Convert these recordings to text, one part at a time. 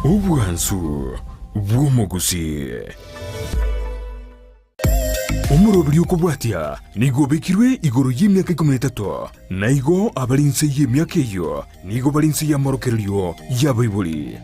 Obwansu bw'omogusii. Omoroberi okobwatia nigo obekirwe igoro y'emiaka ikomi na etato, na igo abare inse y'emiaka eyio nigo bare inse y'amorokererio y'abaibori.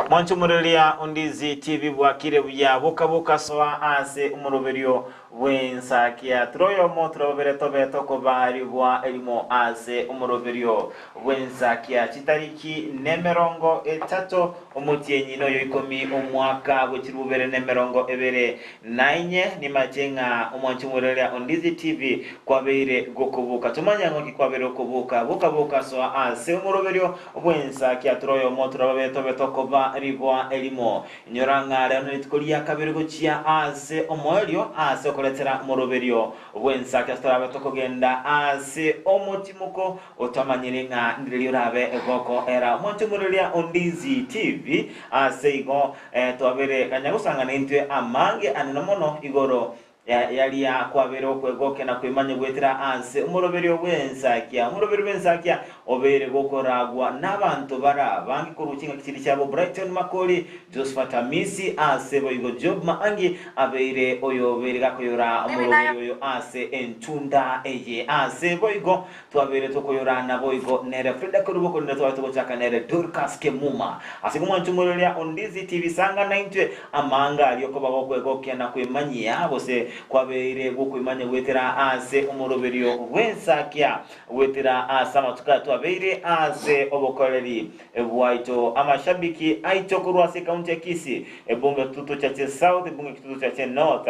Mwanche omoreria Ondizi TV bwakire buya boka boka soa ase omoroberio bw'ensakia tore oyomo tore babere tobe tokobarigwa erimo ase omoroberio bw'ensakia chitariki nemerongo etato omotienyi noyo ikomi omwaka bwe chirubere nemerongo ebere Nainye nimache ng'a omwanchi omoreria o Ndizi TV kwabeire gokoboka. Tomanye ng'oki kwabeire okoboka. Boka boka soa ase omoroberio bw'ensa kiatura oyomo torababe tobe tokoba riboa erimo. Inyora ng'a rero nerituko ria kabere gochia ase omoerio ase okoretera omoroberio bw'ensa kia torabe tokogenda ase omotimoko Otamanyire ng'a ndireri orabe gokoera omonto omoreria o Ndizi TV. Ase igo twabeire ganya gosang'ana intwe amange anene mono igoro yaria kwabeire okwegokia na kwemanya goetera ase omoroberio bw'ensakia. Omoroberio bw'ensakia obeire gokoragwa n'abanto bare abange korwa chingaki chiria chiabo Brighton Makori, Josephat Amisi ase boigo Job Maangi abeire oyobeire gakoyora omoroberio oyo ase entunda eye. Ase boigo Twabeire tokoyora naboigo nere Frida Kerubo korende tware togochaka nere Dorcas Kemuma. Ase komwancha omoreria o Ndizi TV sanga naintwe amanga aria okoba gokwegokia na kwemanyia gose kwabeire gokwemanyia goetera ase omoroberio bw'ensakia goetera ase amatuko aya twabeire ase obokoreri bwaito amashabiki aito korwa ase ekaunti ya Kisii ebunge Kitutu Chache South ebunge Kitutu Chache North.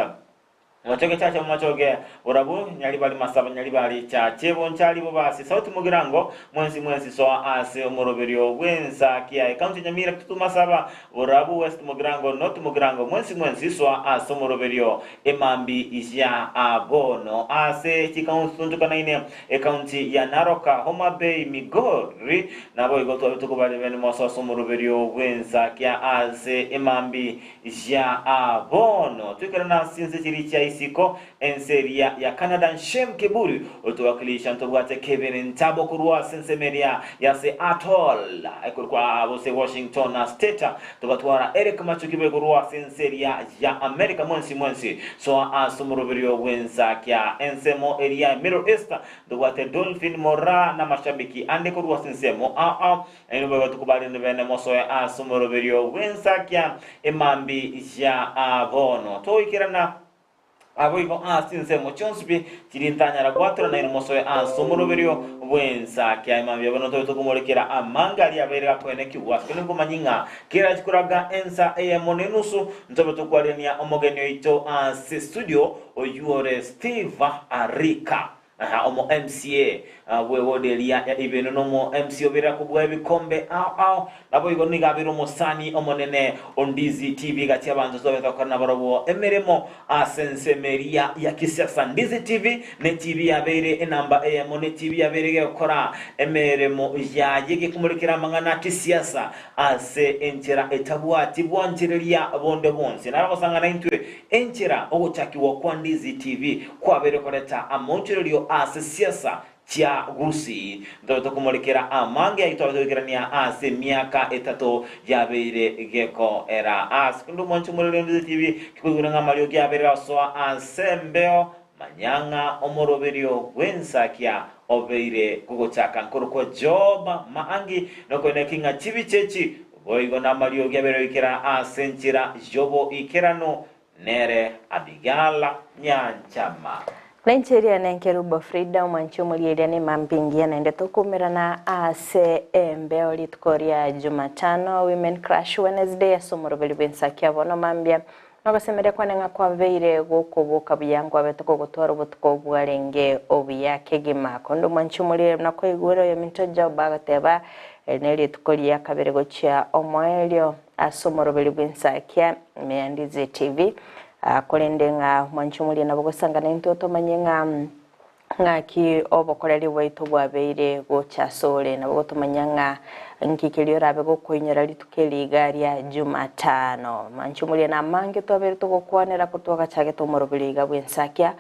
Mochoge chache mochoge borabu nyaribari masaba nyaribari chache bonchari bobasi sauti mogirango mwensi mwensi soa ase omoroberio bwensa kia ekaunti nyamira kitutu masaba borabu west mogirango north mogirango mwensi mwensi soa ase omoroberio emambi ya bono ase chikaunti tonchokanaine ekaunti ya Narok Homa Bay Migori naboigo twabe tokobaria bene mosoa ase omoroberio bwensa kia ase emambi Ya bono toikerane ase chinse chiria chia isiko, ense eria ya Canada. Shem Kiburi otowakilisha ntobwate Kevin Ntabo korwa ase ensemo eria ya Seattle ekorokwa gose Washington State. Togatwara Eric Machuki boigo korwa ase ense eria ya America. Mwensi mwensi soa ase omoroberio bw'ensakia ensemo eria ya Middle East. Ntobwate Dolphin Moraa na amashabiki ande korwa ase ensemo ao ao. Nainwe boigo tikobarende bene mosoe ase omoroberio bw'ensakia emambi ya bono. Togoikerana boigo ase chinsemo chionsi pi chiria ntanyara gwatora, nainwe mosoe ase omoroberio bw'ensakia emambi ya bono. Tobe tokomorekera amange aria abeire gakoenekigwa ase kende nkomanyia ng'a kera chikoraga ensa eyemo na enusu ntobe tokwarania omogeni oito ase studio oyio ore Steve Arika. Aha, omo MCA bw'ewodi eria ya Ibeno na omo MCA oberera kobua ebikombe ao ao. Naboigo nigo abeire omosani omonene o Ndizi TV gati y'abanto tobete gokora nabarobwo emeremo ase ensemo eria ya kisiasa. Ndizi TV ne TV yabeire enamba eyemo ne TV yabeire gegokora emeremo yaye gekomorekera amang'ana a kisiasa ase enchera etabwati bwanchereria bonde bwonsi. Naro gosang'ana intwe Enchera ogochakigwa kwa Ndizi TV kwabeire koreta amaonchorerio ase siasa chia Gusii. Ntobe tokomorekera amange ayio twabe toikerania ase emiaka etato yabeire gekoera. Ase kende omwancho omorero Ndizi TV kikoigwera ng'a amariogi abeire gasoa ase embeo manya ng'a omoroberio bw'ensakia obeire gogochaka nkorokwa Job Maangi nokoineki ng'a chibicha echi Boigo namariogi abeire goikera ase enchera y'oboikeranu, nere Abigala nyanchama. Na inche eria nenkerubo Frida, omwanchi omorieria nemambia engiya naende tokoumerana ase embeo rituko ria Jumatano, Women Crush Wednesday ase omoroberi bw'ensakia bono mambia. Nogosemeria kwane ng'a kwabeire gokoboka buya nkwabete kogotwara obotuko bwarenge obuya kegima. Korende omwanchi omorieria buna kwaigure oyominto Job agoteba, Eri nerituko ria kabere gochia omoerio ase omoroberi bw'ensakia ime ya Ndizi TV. Korende ng'a mwanche omorie nabo gosangana intwe tomanye ng'a ng'aki obokoreri bwaito bwabeire gocha asore, nabo gotomanya ng'a nki keria orabe gokoinyora rituko eri iga ria Jumatano. Mwanche omorie namange twabeire togokwanera ko twagachagete omoroberio iga bw'ensakia,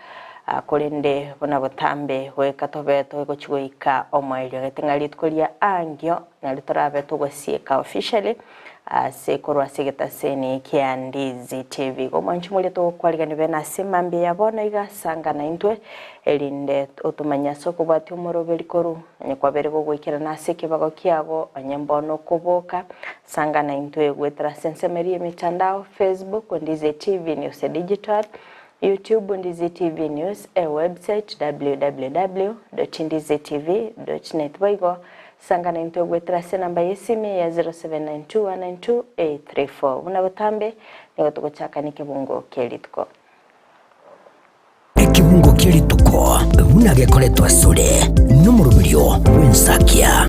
korende buna botambe goika tobe togochia goika omoerio. Gete ng'a rituko ria aangio nario torabe togosieka officially Ase korwa ase egetaseni kia Ndizi TV. Igo mwanche moria togokwarigania bene ase mambia ya bono iga sanga naintwe, erinde otomanye ase okobwatia omoroberi korwa onye kwabeire gogoikerana ase ekebago kiago, onye mbono okoboka, sanga naintwe goetera ase ensemo eria y'emetandao, Facebook, Ndizi TV News Digital, YouTube, Ndizi TV News, ewebsite, www.ndizitv.net. Boigo Sangana intwe goetera ase enamba y'esimi ya 0792192834. Buna botambe, nigo togochaka nekebungo kie rituko. Ekebungo kie rituko buna gekoretwa asore nomoroberio bw'ensakia.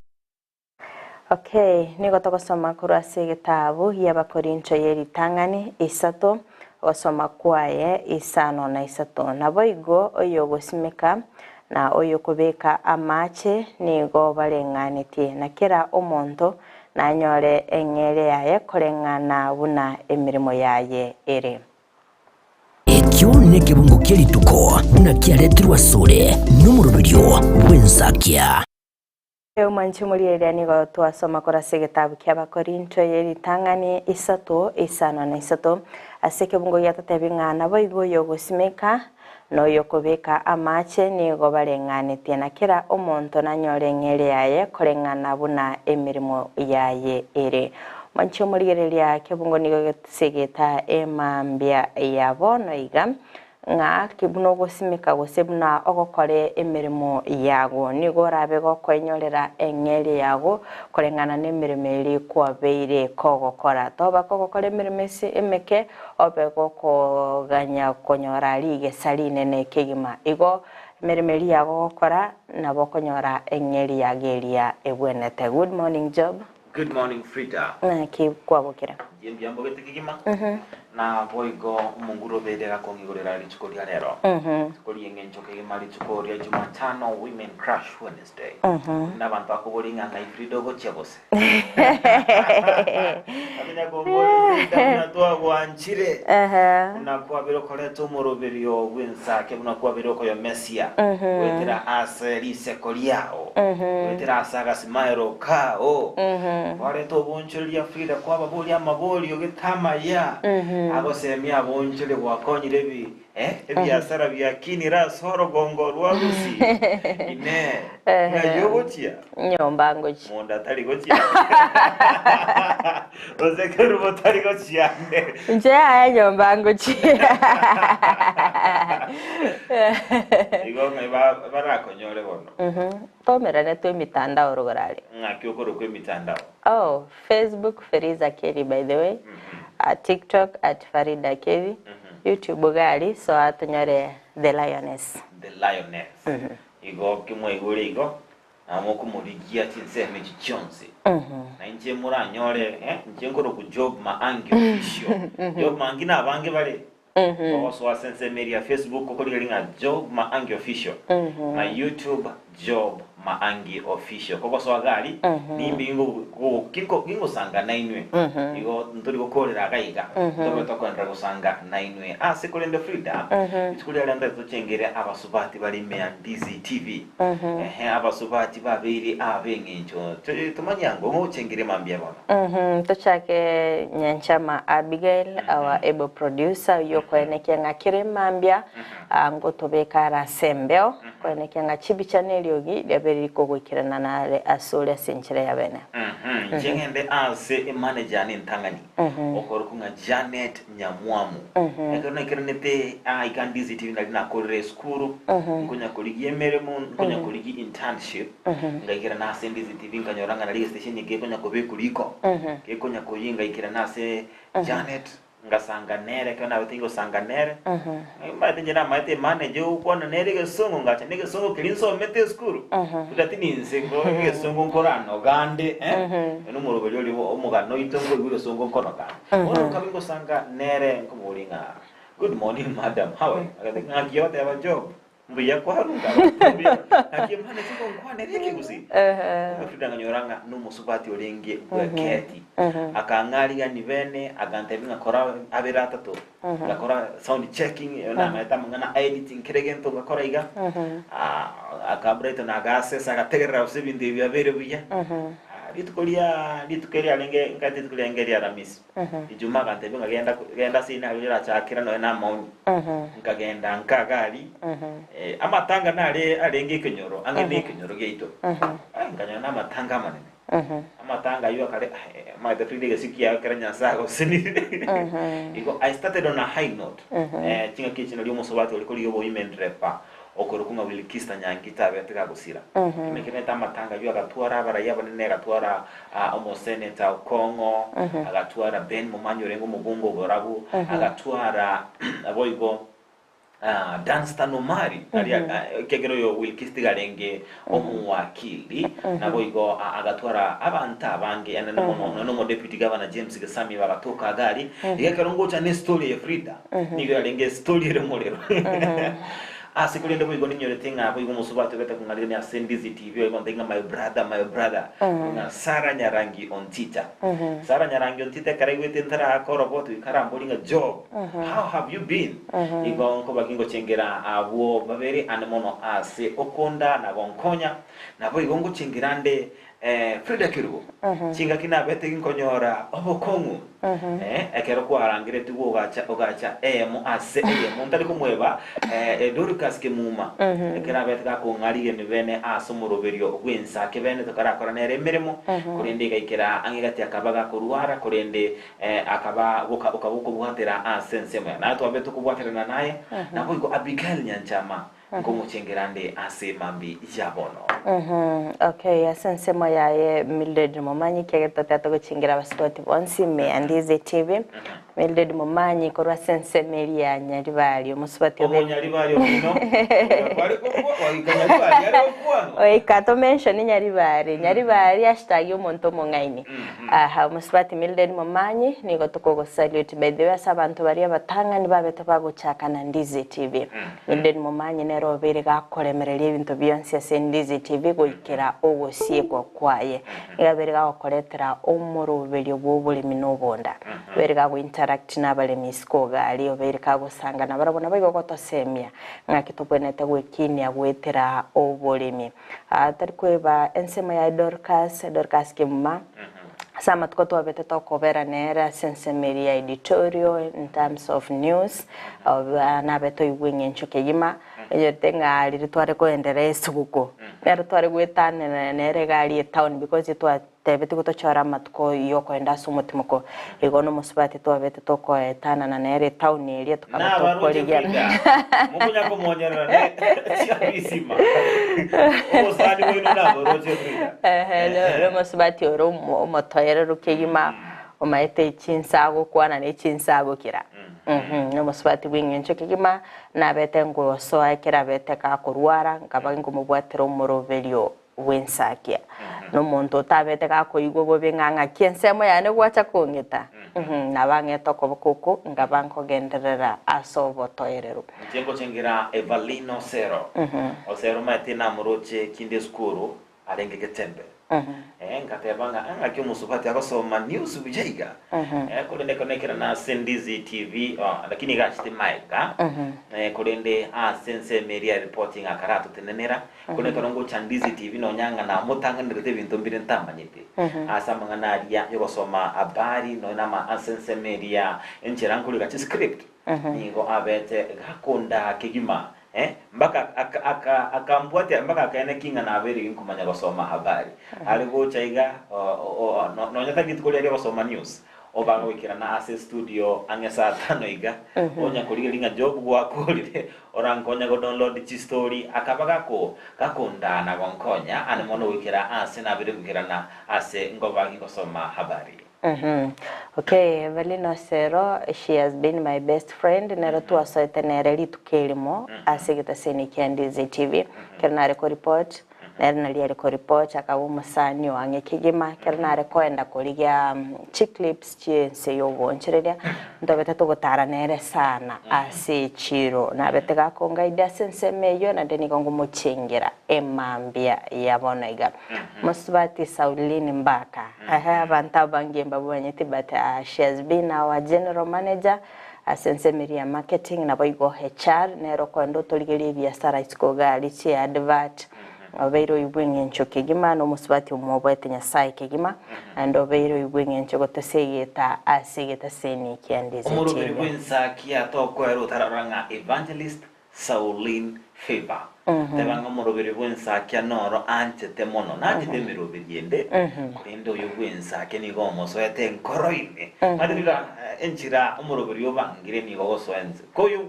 Okay, nigo togosoma korwa ase egetabu gi'Abakorinto ye ritang'ani isato, ogosoma kwaye isano na isato. Naboigo oyogosimeka Na oyokobeka amache nigo bareng'anetie, na kera omonto nanyore eng'eria yaye koreng'ana buna emeremo yaye ere. Ekio nekebungo kie rituko buna kiaretirwe asore nomoroberio bw'ensakia. Omwanchi omorieria nigo twasoma korwa ase egetabu ki'Abakorinto ye ritang'ani isato isano na isato. Ase ekebungo giatotebi ng'a naboigo oyogosimeka na oyokobeka amache nigo bareng'anetie, na kera omonto nanyore eng'eria yaye koreng'ana buna emeremo yaye ere. Omwanchi omorigereria ekebungo nigo gesigete emambia ya bono iga, Ng'a ki buna ogosimeka gose buna ogokora emeremo yago, nigo orabe gokoinyorera eng'eria yago koreng'ana nemeremo eria kwabeire kogokora. Toba kogokora emeremo ase emeke, obe gokoganya konyora rigesa rinene kegima. Igo emeremo eria yago ogokora, nabo okonyora eng'eria yago eria ebwenerete. Good morning Job. Good morning Frida. Naki kwabokire? Inche mbuya mbogete kegima, na boigo omonguru obeire gakong'igorera rituko ria rero. Rituko ri'eng'encho kegima rituko ria Jumatano Women Crush Wednesday. Buna abanto bakoboria ng'a ng'ai Frida ogochia gose? Bamenya komboria Frida buna twagwanchire, buna kwabeire okoreta omoroberio bw'ensake, buna kwabeire okoyomesia goetera ase riseko riao. Goetera ase agasimaero kao, kwareta obonchoreria Frida kwababoria amaborio gete amaya, agosemia abonchoreria gwakonyire ebi eh, ebiasara biakinire ase orogongo rwa Gusii. Inee! Ng'ai ogochia? Nyomba ngochia. Monda tari gochia gose kerubo tari gochia ande. Inche yaya nyomba ngochia. Igo ng'ai ba- barakonyore bono? Twaumerane twe emitandao rogoro aria. Ng'aki okorokwa emitandao? Oh, Facebook Feriza Kelly by the way, TikTok at Farida Kelly, YouTube iga aria soa tonyore The Lioness. The Lioness. Igo kimwaigure igo, nabo mokomorigia chinsemo echi chionsi. Na inche moranyore, eh, inche nkorokwa Job Maangi Official. Job Maangi nabange bare. Ogosoa ase ensemo eria ya Facebook okorigereria ng'a Job Maangi Official na YouTube Job Maangi Official. Kogosoa iga aria, nimbe gingosanga nainwe. Igo ntori gokorera iga iga, ntobe tokoenderera gosanga nainwe. Ase korende Frida, rituko riaria ndete tochengere abasubati bare ime ya Ndizi TV. Ehe, abasubati babeire ab'eng'encho. Tomanye ango ng'o ochengire mambia bono. Tochake Nyanchama Abigail, our able producer, oyio okoenekia ng'a kere mambia ngotobeka are ase embeo, koenekia ng'a chibicha na eriogi riabeire rikogoikerana nare asore ase enchera ya bene. Inche ng'ende ase emanager yane entang'ani, okorokwa ng'a Janet Nyamwamu. Ekero naikeranete aa iga Ndizi TV nari nakorire esukuru, nkonya korigia emeremo, nkonya korigia internship, ngaikerana ase Ndizi TV nkanyora ng'a nari egestation eke gekonya kobekwa riko, gekonya koyia ngaikerana ase Janet, ngasanga nere, ekero nabete ingosanga nere, omanyete inche namaete emanager ogokwana nere egesongo, ngacha na egesongo keria nsomete esukuru, but ninse egesongo nkoranoga nde eh, nomoroberi oria omogano oito nkoigwa egesongo nkonoga ande. Bono nkabe ngosanga nere nkomoboria ng'a. Good morning madam, how are you? Agateba ng'aki ogoteba Job, mbuya kwarunga abanto mbuya. Naki emana eche gonkwanera ekegusii. Kumbe Frida nkanyora ng'a nomosubati orenge bweketi. Akang'arigani bene, agantebia ng'a kora abere atato, ngakora sound checking, namaete amang'ana a editing kera egento ngakora iga. Aka Brighton agasesa agategerera gose ebinto ebi biabeire buya. Rituko ria rituko eriarenge nkaete rituko riarenge ria Aramisi. Ijumaa agantebia ng'a genda genda ase ine aria rirachakera nonya na amaoni. Nkagenda nka iga aria, amatanga nare arenge ekenyoro ang'e na ekenyoro giaito. Nkanyora na amatanga amanene. Amatanga aywo akare omanyete Frida egesio kiago ekero Nyasae agosesenirie. Igo I started on a high note. Ching'aki echi nario omosubati oria korigia oboime nderepa okorokwa ng'a Wilkista Nyangito abete gagosira. Ekero naete amatanga aywo agatwara abarai abanene agatwara Omoseneta Okong'o, agatwara Ben Momanyi orenge omobunge o Borabu, agatwara boigo Dunstan Omari, aria ekiagera oyo Wilkis tiga arenge omowakili, naboigo agatwara abanto abange anene mono, nonya na omodeputy governor James Gesami bagatoka iga aria. Iga ekero ngocha ne story eye Frida, nigo yarenge estory ere morero. Ase korende boigo ninyorete ng'a boigo omosubati obete kong'arirania ase Ndizi TV oyo gontebi ng'a my brother, my brother, ng'a Sarah Nyarangi Ontita. Sarah Nyarangi Ontita ekero aigwete ntaraaka oroboti goika aramborie ng'a Job, how have you been? Igo nkoba gingochengera abwo babere ande mono ase okonda na gonkonya, naboigo ngochengera nde Frida Kerubo, chingaki nabete ginkonyora obokong'u, ekero kwarangeretigwe ogacha ogacha eyemo ase eyemo ntari komweba Dorcas Kemuma, ekero abete gakong'arigeni bene ase omoroberio bw'ensake bene tokarakora nere emeremo, korende egaikera ang'e gati akaba gakorwara korende akaba goka okaba okobwatera ase ensemo yaye. Naye twabete okobwaterana naye, naboigo Abigail Nyanchama Nkomochengera nde ase mambia ya bono. Okay, ase ensemo yaye Mildred Momanyi ekiagera toteba togochengera abasubati bonsi ime ya Ndizi TV. Mildred Momanyi korwa ase ensemo eria ya Nyaribari omosubati obe Omonyaribari omino, oyo kware gokwa goika Nyaribari are gokwanwa. Oika to mention Nyaribari, Nyaribari hashtag omonto omong'aini. Aha, omosubati Mildred Momanyi nigo tokogosalute by the way ase abanto baria abatang'ani babete bagochaka na Ndizi TV. Mildred Momanyi nere obeire gakoremereria ebinto bionsi ase Ndizi TV goikera ogosiekwa kwaye. Nigo abeire gagokoretera omoroberio bw'oboremi na obonda. Obeire gagointeract nabaremi isiko iga aria, obeire kagosanga nabarabwo naboigo gotosemia ng'aki tobwenerete gwekinia goetera oboremi. Tari kweba ensemo yaye Dorcas, Dorcas Kimuma, ase amatuko twabete tokobera nere ase ensemo eria ya editorial in terms of news, nabete oigwe eng'encho kegima, onyorete ng'a riria tware koenderea esuguku, nere tware goetanera nere iga aria etown because twatebetigwe tochore amatuko yokoenda ase omotimoko, igo nomosubati twabete tokoetanana nere etown eria tokaba Nabaroche tokorigia Frida, mokonya komonyerera ne chiabisima. Obosani bwaino naboroche Frida. Ehe, nomosubati ore omotoereru kegima, omaete chinsa agokwana ne chinsa agokira. Nomosubati bw'eng'encho kegima, nabete ngosoa ekero abete gakorwara, nkaba nkomobwatera omoroberio bw'ensakia. Nomonto otabete gakoigwa bobe ng'a ng'aki ensemo yane gwacha kong'ita, nabo ang'ete okoboko oko, nkaba nkogenderera ase obotoereru. Inche ngochengera Evalina Osero. Osero omanyete namoroche kinde esukuru arenge Getembe. Ngateba ng'a ng'aki omosubati agosoma news buya iga. Korende ekero naikera nase Ndizi TV, lakini iga achete maega, korende ase ensemo eria ya reporting akaratotenenera. Korende ekero ngocha Ndizi TV nonya ng'a namotang'anerete ebinto mbire ntamanyete ase amang'ana aria yogosoma habari nonya nama ase ensemo eria enchera nkorika chiscript nigo abete gakondaa kegima eh, mpaka aka aka akambwatia mpaka akaeneki ng'a nabeire ginkomanya gosoma habari. Are gocha iga o o nonya tari rituko riaria gosoma news Obaga goikerana ase estudio ang'e saa tano iga, onya korigereria ng'a Job gwakorire, orankonya go download chistory, akaba gako gakondaa na gonkonya ane mono goikera aase nabeire goikerana ase ngoba gingosoma habari. Okay, Evelyn Osero, she has been my best friend, nero twasoete nere rituko erimo ase egetaseni kia Ndizi TV, ekero nare ko report. Nere naria are koripota akaba omosani o ang'e kegima, ekero nare koenda korigia chiclips chi'ense y'oboonchoreria, ntobete togotara nere sana ase echiro. Nabete gakongaida ase ensemo eyio, naende nigo ngomochengera emambia ya bono iga. Mosubati Sauline Mbaka, ehe, abanto abange mbabomanyeti but she has been our general manager ase ensemo eria ya marketing, naboigo HR, nere okoenda otorigerie ebiasara isiko iga aria chiadvert, Obeire oigwe eng'encho kegima, na omosubati omwoboete Nyasae kegima, naende obeire oigwe eng'encho gotosegeta ase egetaseni kia Ndizi Omoroberi TV. bw'ensakia tokoera otararora ng'a Evangelist Sauline Favor. Teba ng'a omoroberi bw'ensakia noro anchete mono. Nanchete emeroberi ende, korende oyo bw'ensakia nigo omosoete enkoro ime. Naende riga enchera omoroberi obangire nigo ogosoa ense. Koyo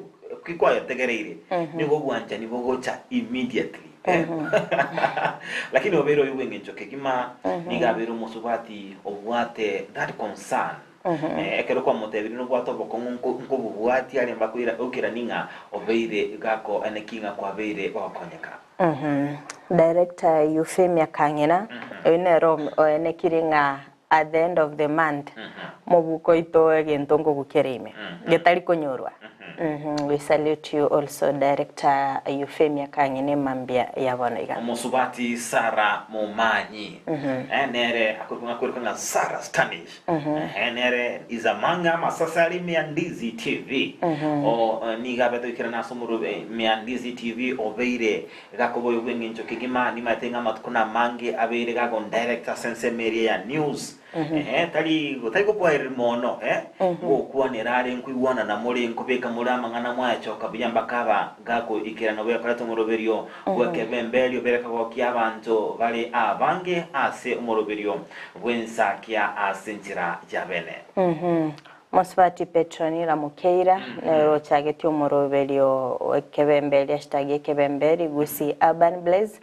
ki kwayotegereire, nigo obwanchani bogocha immediately. Lakini obeire oyo bw'engencho kegima, nigo abeire omosubati obwate that concern. Ekero kwamotebirie nobwate obokong'u nkobobwatia aria mbakoira okerani ng'a obeire gako neki ng'a kwabeire gokonyeka. Director Euphemia Kang'ina, oyio nere oenekire ng'a at the end of the month mobuko oito egento nkogukera ime getari konyorwa. We salute you also Director Euphemia Kang'ina emambia ya bono iga. Omosubati Sarah Momanyi, nere akorokwa ng'a Sarah Stanish. Ehe, nere is among amasase are ime ya Ndizi TV. O, eh, nigo abete goikerana ase omorwebe eh, ime ya Ndizi TV obeire gakoba oyo bw'eng'encho kegima, nimaete ng'a amatuko namange abeire gagondirect ase ensemo eria ya news. Ehe, tari tari gokwaereria mono, eh, ngokwanera are nkoigwanana more nkobeka more amang'ana mwayachoka buya mpaka aba gakoikerana obekorete omoroberio bw'ekebemberi obere kagokia abanto bare abange ase omoroberio Bw'ensakia ase enchera ya bene. Mosubati Petronila Mukeira nere ochagetie omoroberio bw'ekebemberi hashtag ekebemberi Gusii Urban Blaze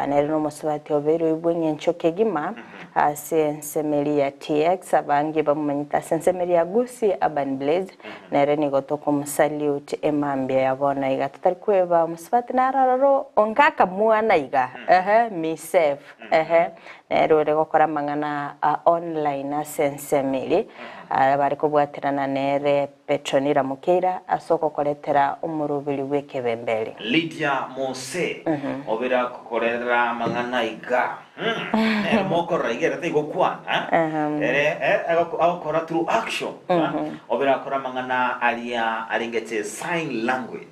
nere nomosubati obeire oibwe eng'encho kegima ase ensemeri ya TX abange bamomanyete ase ensemeri ya Gusii Urban Blaze nere nigo tokomosalute emambia ya bono iga totari kweba omosubati naro aroro onga akamwana iga ehe misef Ehe, nere ore gokora amang'ana a online ase ensemo eria, bare kobwaterana nere Petronila Mukeira ase ogokoretera omoroberi bw'ekebemberi. Lydia Mose, obere agokorera amang'ana iga. Nere mokorora iga ere taigokwana, ere agokora through action. Obere akora amang'ana aria arengete sign language.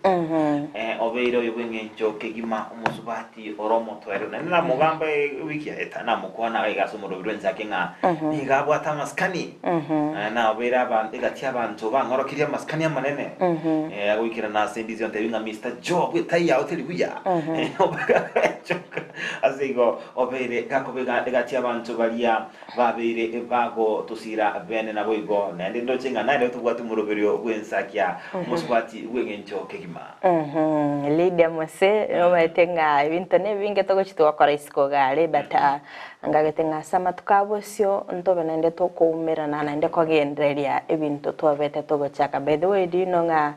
Obeire oyo bw'eng'encho kegima omosubati. Ore omotoereru. Naende namogamba ewiki yaeta, namokwana iga ase omoroberi bw'enchake ng'a nigo abwate amasikani, nabeire egati y'abanto bang'orokirie amasikani amanene. Agoikerana ase endisi ontebie ng'a Mister Job, etai yao teri buya. Ase igo obeire gakoba egati y'abanto baria babeire bagotosira bene naboigo. Naende ndoche ng'a naye tobwate omoroberio bw'ensakia omosubati bw'engencho kegima. Lydia Mose, nomanyete ng'a ebinto nebinge togochia togokora isiko iga are but ngagete ng'a ase amatuko a bosio ntobe naende tokoumerana naende kogendereria ebinto twabete togochaka. By the way do you know ng'a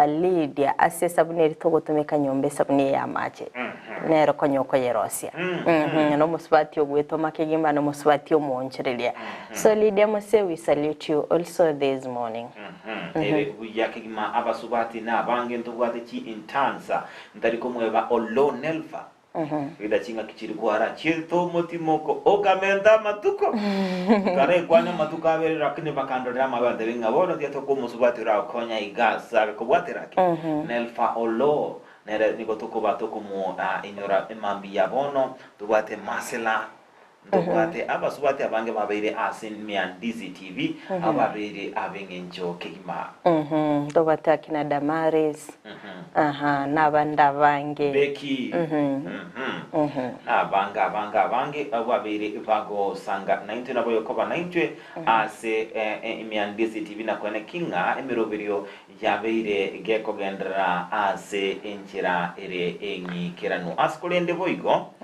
Lydia ase esabuni eria togotumeka nyomba esabuni eye ya amache nere konya okoyerosia na omosubati ogwetoma kegima na omosubati omoonchoreria. So Lydia Mose we salute you also this morning. Ere buya kegima abasubati na abange ntobwate chi interns ntari komweba Oloo Nelfa Rida ching'aki chiri kwara chiete omotimoko okamenta amatuko nkarekwane amatuko abere lakini bakandorera amabe bantebi ng'a bono tiga tokoa omosubati oragokonya iga ase agakobwatera ki Nelfa Oloo nere nigo tokoba tokomoinyora emambia bono tobwate Marcella Ntobwate abasubati abange babeire ase Miandizi TV ababeire ab'eng'encho kegima. Ntobwate akina Damaris, aha, nabande abange. Becky, nabange abange abange abwo babeire bagosanga naintwe naboigo koba naintwe ase Miandizi TV na koene ki ng'a emeroberio yabeire gekogenderera ase enchera ere eng'ikeranu. Ase korende boigo,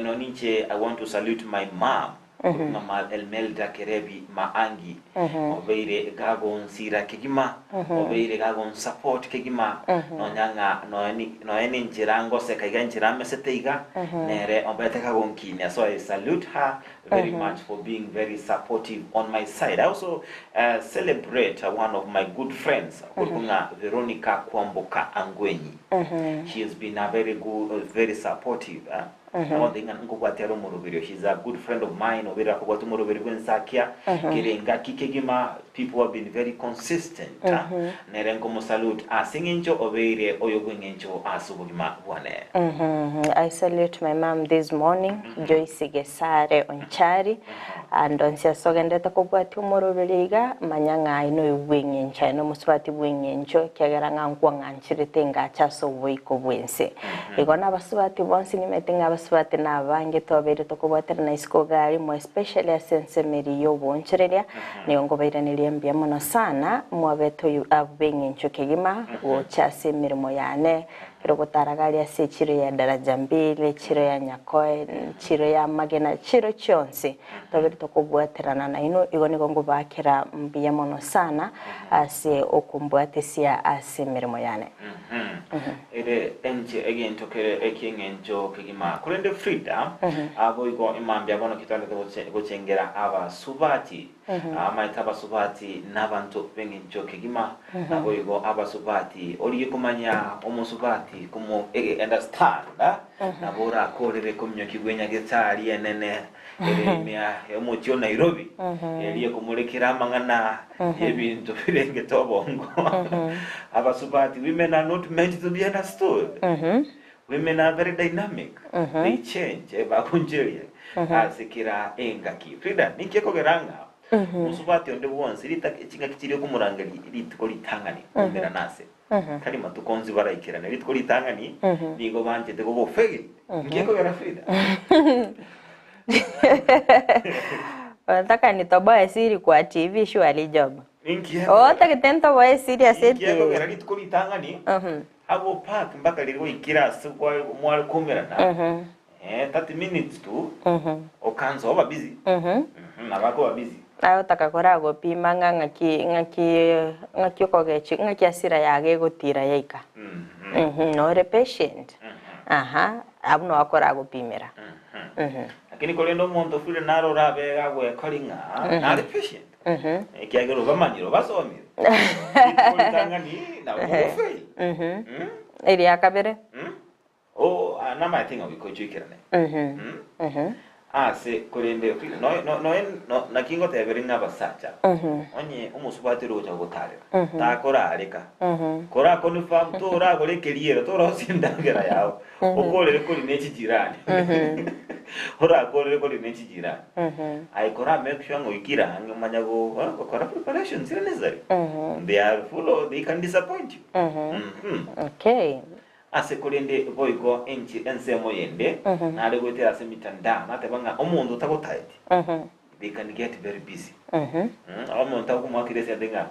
nonya inche I want to salute my mum. Korwa ng'a Elmelda Kerebi Maangi obeire gagonsira kegima, obeire gagonsupport kegima, nonya ng'a nonya nenchera ngoseka iga enchera amesete iga, nere obete kagonkinia. So I salute her very much for being very supportive on my side. I also celebrate one of my good friends okorokwa ng'a Veronica Kwamboka Angwenyi. She has been a very good, very supportive. Nabono ng'a nkobwatia are omoroberio, she is a good friend of mine, obeire akobwatia omoroberio bw'ensakia kera engaki kegima, people have been very consistent, nere nkomosalute ase eng'encho obeire oyo bw'eng'encho ase obogima bwane. I salute my mum this morning, Joyce Gesare Onchari, and onsi ase ogenderete kobwatia omoroberio iga, manya ng'a aye noyo bw'eng'encho, aye nomosubati bw'eng'encho, ekiagera ng'a nkwang'ancherete engacha ase oboiko bw'ense. Igo nabasubati bonsi nimanyete ng'a abasubati nabange twabeire tokobwaterana isiko iga rimo especially ase ensemo eria y'oboonchoreria, nigo nkobairaneria mbuya mono sana, mwabete oyo abwo b'eng'encho kegima gocha ase emeremo yane, ekero ogotaraga aria ase echiro ya Daraja Mbili, echiro ya Nyakoe, echiro ya Magena, echiro chionsi twabeire tokobwaterana nainwe, igo nigo nkobaakera mbuya mono sana ase okombwatesia ase emeremo yane. Ere enche egento kere eki'engencho kegima. Korende Frida, boigo imambia bono kitwandete gochengera abasubati. Amaete abasubati nabanto b'engencho kegima, naboigo abasubati origie komanya omosubati komo understand, nabo orakorere kominyoki bw'enyagetari enene ere ime y'omochie o Nairobi, eria ekomorekera amang'ana y'ebinto birengete obongo. Abasubati, women are not meant to be understood. Women are very dynamic, they change, bagoncheria ase kera engaki. Frida, ninki ekogera ng'a mosubati onde bwonsi ritaka chingaki chiria okomorangeria rituko ritang'ani koumerana ase tari matuko onsi baraikerane rituko ritang'ani nigo banchete gogofegi Inki ekogera Frida? Unataka nitoboe siri kwa TV surely Job? Ninki Oh, ekogera? otagete ntoboe siri ase Ninki ekogera TV? rituko ritang'ani Agwo park mpaka riria gwaikire ase mware koumerana, 30 minutes tu, okansa oba busy, nabo akoba busy. Naye otaka koragopima ng'a ng'aki ng'aki ng'aki okogechi ng'aki hasira yago egotira yaika. Nore patient, aha, abwo noo akoragopimera. Lakini korende omonto ofure naro orabe gagwekori ng'a nare patient, ekiagera obamanyire obasomire, rituko ritang'ani nabo ogofail. Eria kabere. Oh, namaete ng'a goika ochoikerane. Ase korende naki ngoteberia ng'a abasacha, onye omosubati ore gocha gogotarera, takorareka, koraconfirm toragore ekeriero, torosie endagera yao, okorere kori ne chijirani, orakorere kori ne chijirani. Aye kora make sure ng'a oikire ang'e omanye gokora preparations chire necessary, they are full of, they can disappoint you. Okay. Ase korende boigo inche ensemo yende nare goetera ase emitandao nateba ng'a omonto otagotaeti they can get very busy. Omonto agokomoakera esente ng'a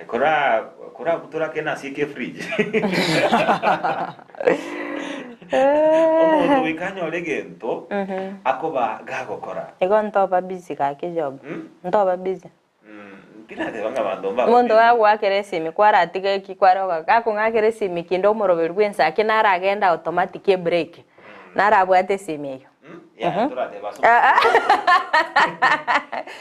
kora korabutora ake nasieke efridge. Omonto goika anyore egento akoba gagokora. Igo ntoba busy gaki Job, ntoba busy. Tinateba ng'a abanto mbabe Omonto busy. gagoakera esimi kwaratiga eki kware ogoaka, gakong'akera esimi kinde omoroberi bw'ensa ake naragenda automatic ebreak, narabwate esimi eyio. Yaya torateba ase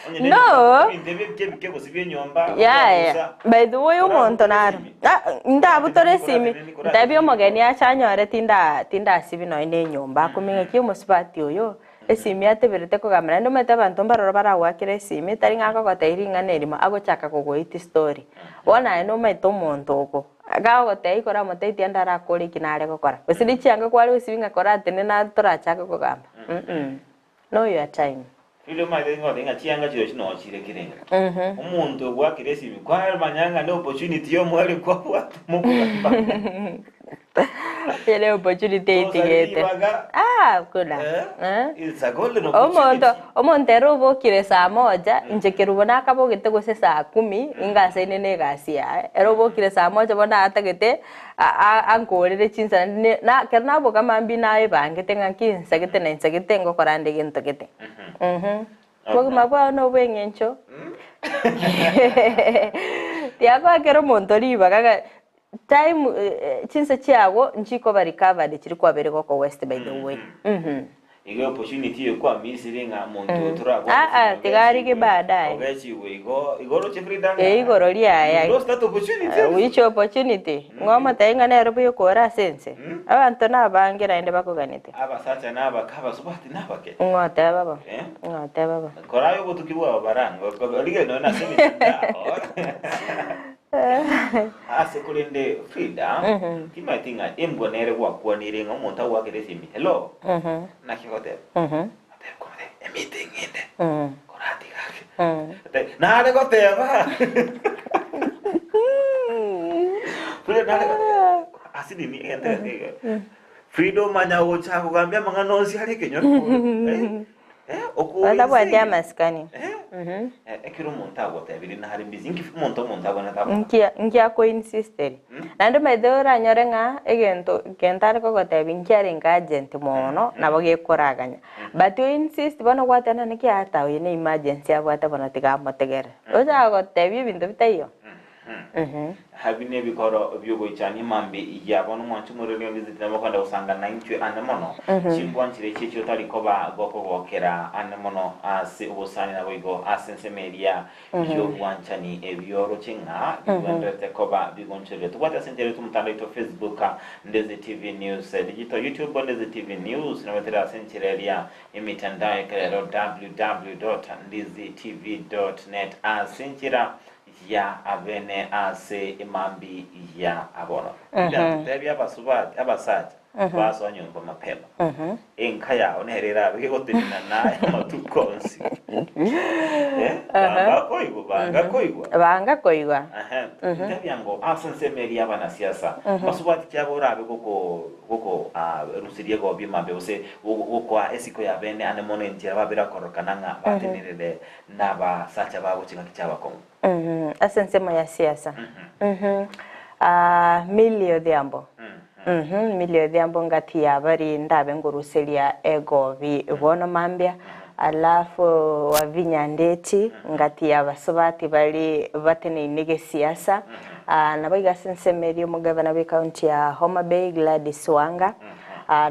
Onye No. nenyomba, ebinto ebi ebike ebike gose bia enyomba, Yaya, okwabusa, by the way omonto Korabutore naro esimi. Ah, ndabutore esimi, Korateneni, ntabia korateneni. omogeni ache anyore tinda tindasibi nonye na enyomba, akumia ng'aki omosubati oyo, Esimi ateberete kogamba naende omanyete abanto mbaroro baragoakere esimi tari ng'a akogotebia ring'ana erimo agochaka kogoitia story. Bono aye nomanyete omonto oko gagogotebia koramotebie tiga ndarakore eki nare gokora gose ne chianga kware gosibi ng'a koratenena torachake kogamba mm know your time. Riria omanyete ngotebia ng'a chianga chirochio noo chire kera engaki. Omonto ogoakera esimi kwamanya ng'a ne opportunity yomoerio kwabwate mokogamba. Ere opportunity Tosari eitigete. ribaga. Ah, kuna. Eh? Eh? It's a golden Omonto opportunity. omonto ere obokire saa moja, inche kerubo nakabogete gose saa kumi, ingasaine na egasi yaye. Ere obokire saa moja bono atagete a- a- ankorere chinsa naende ne na ekero naboka mambia naebangete ng'a nki nsagete na nsagete ngokora nde gento gete. Mhm. Obogima bwao nobw'eng'encho. Tiagoakera omonto ribaga ng'a time chinsa chiago nchikoba recovered chiria kwabeire goko waste by the way. Igo opportunity eye kwamisire ng'a monto oyo torabwate Ah, ah, tiga arige baadaye. Ogechigwe igo igo oroche Frida ng'a Eh, igoro riaye. you lost that opportunity. Which opportunity? Ng'a omotebie ng'a nere buya okore ase ense? Abanto nabange naende bakoganete. Abasacha nabake, abasubati nabake. Ng'a oteba bo. Eh? Ng'a oteba bo. Kora aye obotuki bwabo barang'e, rigereria nonya nase emetandao. Ase korende Frida, timanyeti ng'a embwa nere gwakwanire ng'a omonto agoakere esimi, hello, naki ogoteba? Otebe komotebia, emeeting inde, koratiga ake. Otebe, nare goteba. Frida nare goteba, ase nini egento geke iga. Frida omanya gocha kogambia amang'ana onsi are ekenyoro eh, eh, okoa Batabwati ense eye. amasikani. Eh, eh, ekero omonto agotebirie nare busy, inki omonto omonto abwenerete akore? Nkia nkia koinsisteri. Naende omanyete oranyore ng'a egento gento are kogotebia nkiarenge urgent mono nabo gekoraganya. But o insist bono gwateba naki ata oyo ne emergency abwate bono tiga amotegerere. Ocha gotebia ebinto bitaiyo. Ebi nebikoro bi'ogoichania mambia ya bono mwanche omorweri onde Ziti nabo okogenda gosanga naintwe ane mono. Chimbwa nchire echi echio otari koba gokogokera ane mono ase obosani naboigo ase ensemo eria y'obwanchani ebioroche ng'a bigwenderete koba bigonchoreria. Tobwate ase enchera yaito omotandao oito Facebook Ndezi TV News Digital YouTube Ndezi TV News nabo tere ase enchera eria emitandao ekerero www.ndizitv.net ase enchera ya abene ase emambi ya abono. Tebia abasubati abasacha basoa nyomba mapema. Enka yao nere erabe gegotenena naye amatuko onsi. Eh, banga koigwa, banga koigwa. Banga koigwa. Ehe, ntebia ngo ase ensemo eria y'abanasiasa, basubati kiabo orabe goko goko ah, rusiria egobi emambia gose gokoa esiko ya bene ane mono enchera babere akororokana ng'a batenerere Nabasacha babo chingaki chi'abakong'u. Ase ensemo ya siasa. Millie Odhiambo. Millie Odhiambo ngati ya bari ndabe ngoruseria egobi bono mambia. Alafu Wavinya Ndeti ngati ya basubati bari bateneine gesiasa. Nabo iga ase ensemo eria omogavana bwe county ya Homa Bay Gladys Wanga.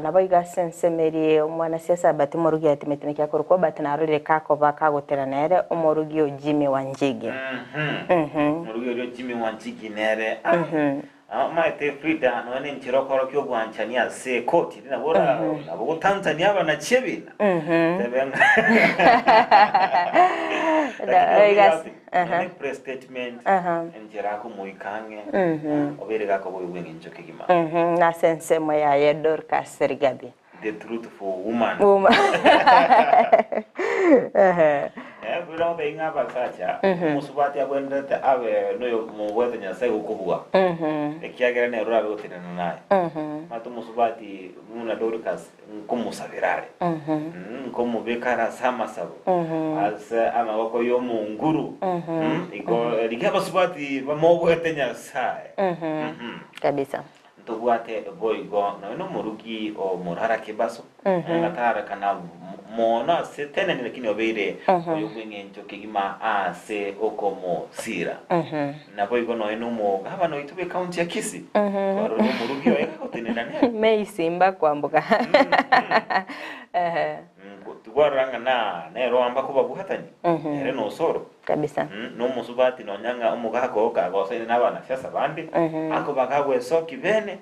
Naboigo ase ensemo eria omwanasiasa Bati omorugi atimeti naki akorokwa Bati narorire kakoba kagotera nere omorugi o Jimmy Wanjigi. Omorugi oria o Jimmy Wanjigi nere ah, omanyete Frida nonya nenchera okorokia obwanchani ase ekoti eri nabo ora nabo ogotanzania abanachi ebina tebe ng'a Lakini Iga ase- nonya press statement Enchera akomoika ang'e, obeire gakoba oyo bw'engencho kegima. Nase ensemo yaye Dorcas Rigathi. The truthful woman. Woman. Eh, buna obe ng'a abasacha, omosubati agwenerete abe noyo mobwate Nyasae gokobua. Ekiagera nere orabe gotenena naye. Omanyete omosubati buna Dorcas nkomosabera are, nkomobeka are ase amasabo, ase amaboko y'Omonguru. Igo rigia abasubati bamoboete Nyasae. Kabisa. Ntobwate boigo nonya nomorugi o Morara Kebaso, ngatarakana mono ase tenani lakini obeire oyo bw'eng'encho kegima ase okomosira. Naboigo nonya nomogabana oito bw'ecounty ya Kisii, twarorire omorugi oye gagotenena nere. May Simba kwamboka. Ehe. Twarora ng'a na nere oamba kobabwatania, ere nosoro. Kabisa. Nomosubati nonya ng'a omogaka oo kagosaine nabanasiasa bande, akoba gagwesokia bene,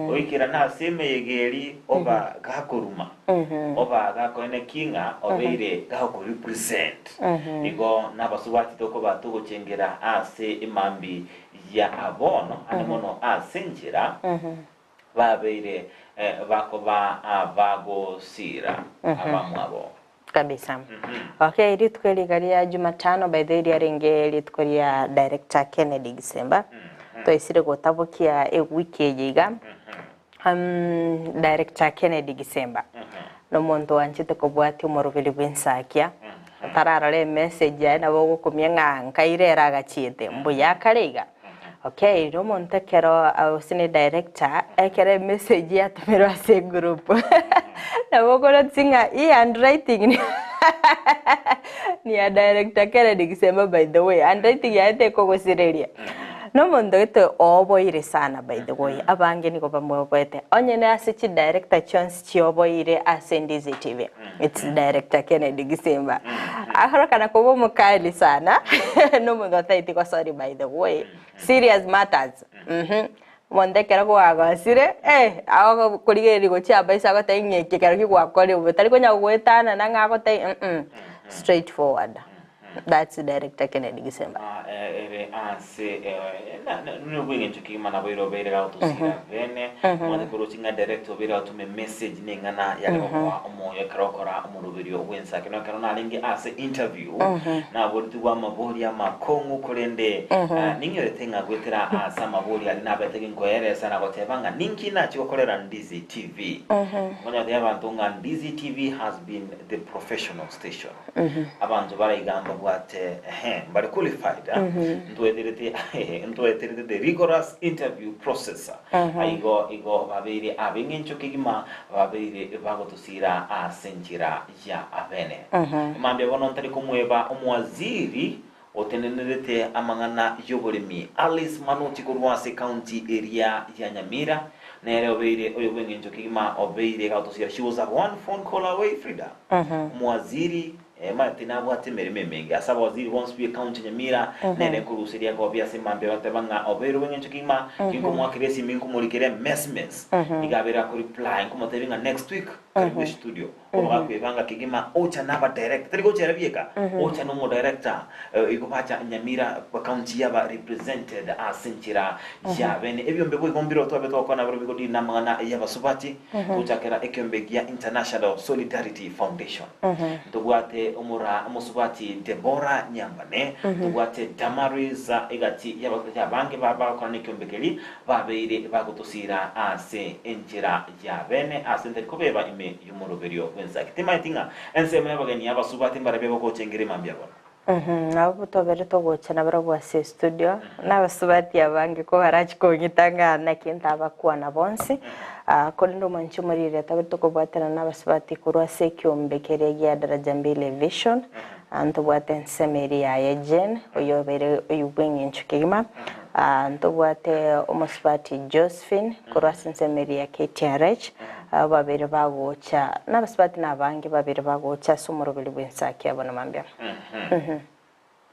goikerana ase emeyega eria oba gakoruma, oba gakoenekia ng'a obeire gagokorepresent. Igo nabasubati tokoba togochengera ase emambi ya bono, ande mono ase enchera babeire bakoba abagosiira abamwabo. Kabisa. Okay, rituko eri iga ria Jumatano by the way riarenge rituko ria Director Kennedy Gisemba. Twaisire gotabokia ewiki eye iga. Director Kennedy Gisemba nomonto oanchete kobwatia omoroberi bw'ensakia, otararora emessage yaye nabo ogokumia ng'a nkaire ere agachiete, mbuya akare iga. Okay, nomonto ekero gose ne director, ekero emessage yatomirwe ase egroup, nabo okorotisia ng'a hii handwriting. Ni ya director Kennedy Gisemba by the way, handwriting yaye tekogosireria. Nomonto gete ooboire sana by the way, abange nigo bamwoboete. Onye ne ase chidirector chionsi chioboire ase Ndizi TV, it's director Kennedy Gisimba. Akorokana koba omokali sana, nomonto otaeti gosori by the way, serious matters mh. Omonto ekero gwagosire, eh, agokorigereria gochia amaiso agotebia ng'a eke ekero ki gwakorire bobe, tari konya gogoetanana ng'a agotebie mm straight forward. That's director Kennedy Gisemba. Ah, eh, ere ase eh, na- na- nobweng'encho kegima naboire obeire gagotosira bene omanye korochi ng'a direct obeire agotoma emessage na eng'ana yare gokoa omoyo ekero okora omoroberio bw'ensake no ekero narenge ase interview naboretigwe amabori amakong'u korende ah, ning'erete ng'a goetera ase amabori aria nabete ginkoeresa na goteba ng'a ninki nachi gokorera Ndizi TV Nkonya gotebia abanto ng'a Ndizi TV has been the professional station Abanto bare iga mbabwate ehe mbare qualified ah, ntweterete ntweterete the rigorous interview process Aigo igo babeire ab'eng'encho kegima babeire bagotosira ase enchera ya abene. Mambia bono ntari komweba omowaziri otenenerete amang'ana y'oboremi Alice Manoti korwa ase county eria ya Nyamira nere obeire oyo bw'eng'encho kegima obeire gagotosira she was a one phone call away Frida omowaziri Maete nabwate emeremo emenge ase abawaziri bonsi b'ecounty ya Nyamira, nere nkoruseria egobi ase mambia goteba ng'a obeire obw'engencho kegima, tinkomoakera esimi nkomorikera emesmes, nigo abeire akoreply nkomotebia ng'a next week karibu estudio. Bono gakwebanga kegima ocha na abadirector, tari gocha ere bieka, ocha na omodirector igo bacha Nyamira county yaba represented ase enchera ya bene. Ebiombe boigo mbire twabe togokwana nabirobio bigodiri namang'ana y'abasubati, togochakera ekiombe gia International Solidarity Foundation. Ntobwate omora omosubati Debora Nyambane, ntobwate Damaris egati y'abasacha abange ba bagokora nekiombe keria babeire bagotosiira ase enchera ya bene ase ntari kobeba ime y'omoroberio bw'ensaki. Timaeti ng'a ensemo y'abageni abasubati mbarabwo bagochengera emambia bono. Nabo tobere togocha nabarabwo ase estudio, na abasubati abange kobarachie kong'ita ng'a naki ntabakwana bonsi, korende omwanchi omoriri tobere tokobwatana na abasubati korwa ase ekiombe keria gia Daraja Mbili Vision, ntobwate ensemo eria yaye Jane, oyio obeire oyio bw'eng'encho kegima, ntobwate omosubati Josephine korwa ase ensemo eria ya KTRH, Abwo babere bagocha, na abasubati nabange babere bagocha ase omoroberi bw'ensaki abo namambia.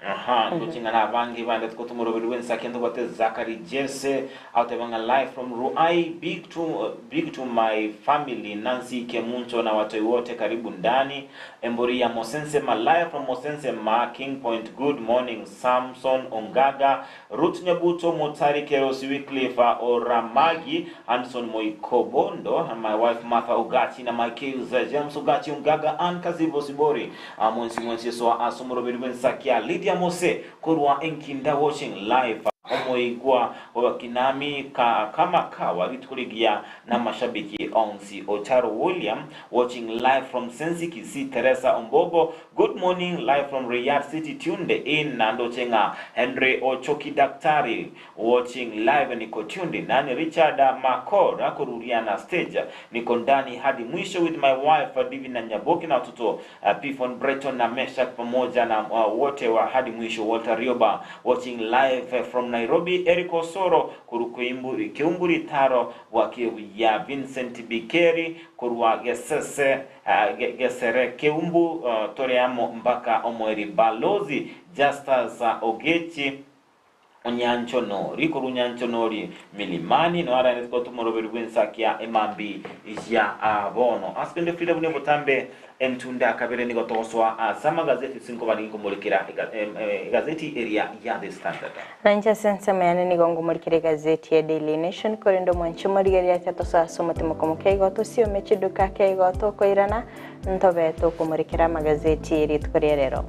Aha, ntoche ng'a nabange bande tokotuma oroberi rw'ensaki ntobwate Zachary Jesse agoteba ng'a live from Ruai big to big to my family Nancy Kemunto na watoi wote karibu ndani Embori ya Mosensema live from Mosensema King Point good morning Samson Ongaga Ruth Nyabuto Motari Kerosi Wycliffe Oramagi Anderson Moikobondo and my wife Martha Ogachi na my kids James Ogachi Ongaga Ann Kazibo Sibori mwensi mwensi esoa ase omoroberi bw'ensakia Lydia Mose korwa Enkinda watching live omoigwa bw'abakinami ka kama kawa rituko rigiya namashabiki onsi Ocharo William watching live from Sensi Kisii Teresa Ombogo Good morning live from Riyadh city tuned in nandoche ng'a Henry Ochoki Daktari watching live niko tuned in nani Richard Makor akoruriana stage niko ndani hadi mwisho with my wife Divina Nyaboki na watoto Pifon Breton na Meshak pamoja na wote wa hadi mwisho Walter Rioba watching live from Nairobi Eric Osoro koru Keumburi Taro bwakire buya Vincent Bikeri korwa Gesese Gesere keumbu tore amo mpaka omoeri Balozi Justus Ogechi Onyanchonori korwa Nyanchonori Milimani noyo araende gotoma oroberi bw'ensakia emambi ya bono. Ase kende Frida buna botambe entunda kabere nigo togosoa ase amagazeti sinkoba ninkomorekera egazeti eria ya The Standard. Na inche ase ensemo yane nigo ngomorikera egazeti ya Daily Nation, korende omwanche omorigereria acha tosoe ase omotimoko moke igo tosiome chiduka ake igo tokoirana, ntobe tokomorekera amagazeti ye rituko ria rero.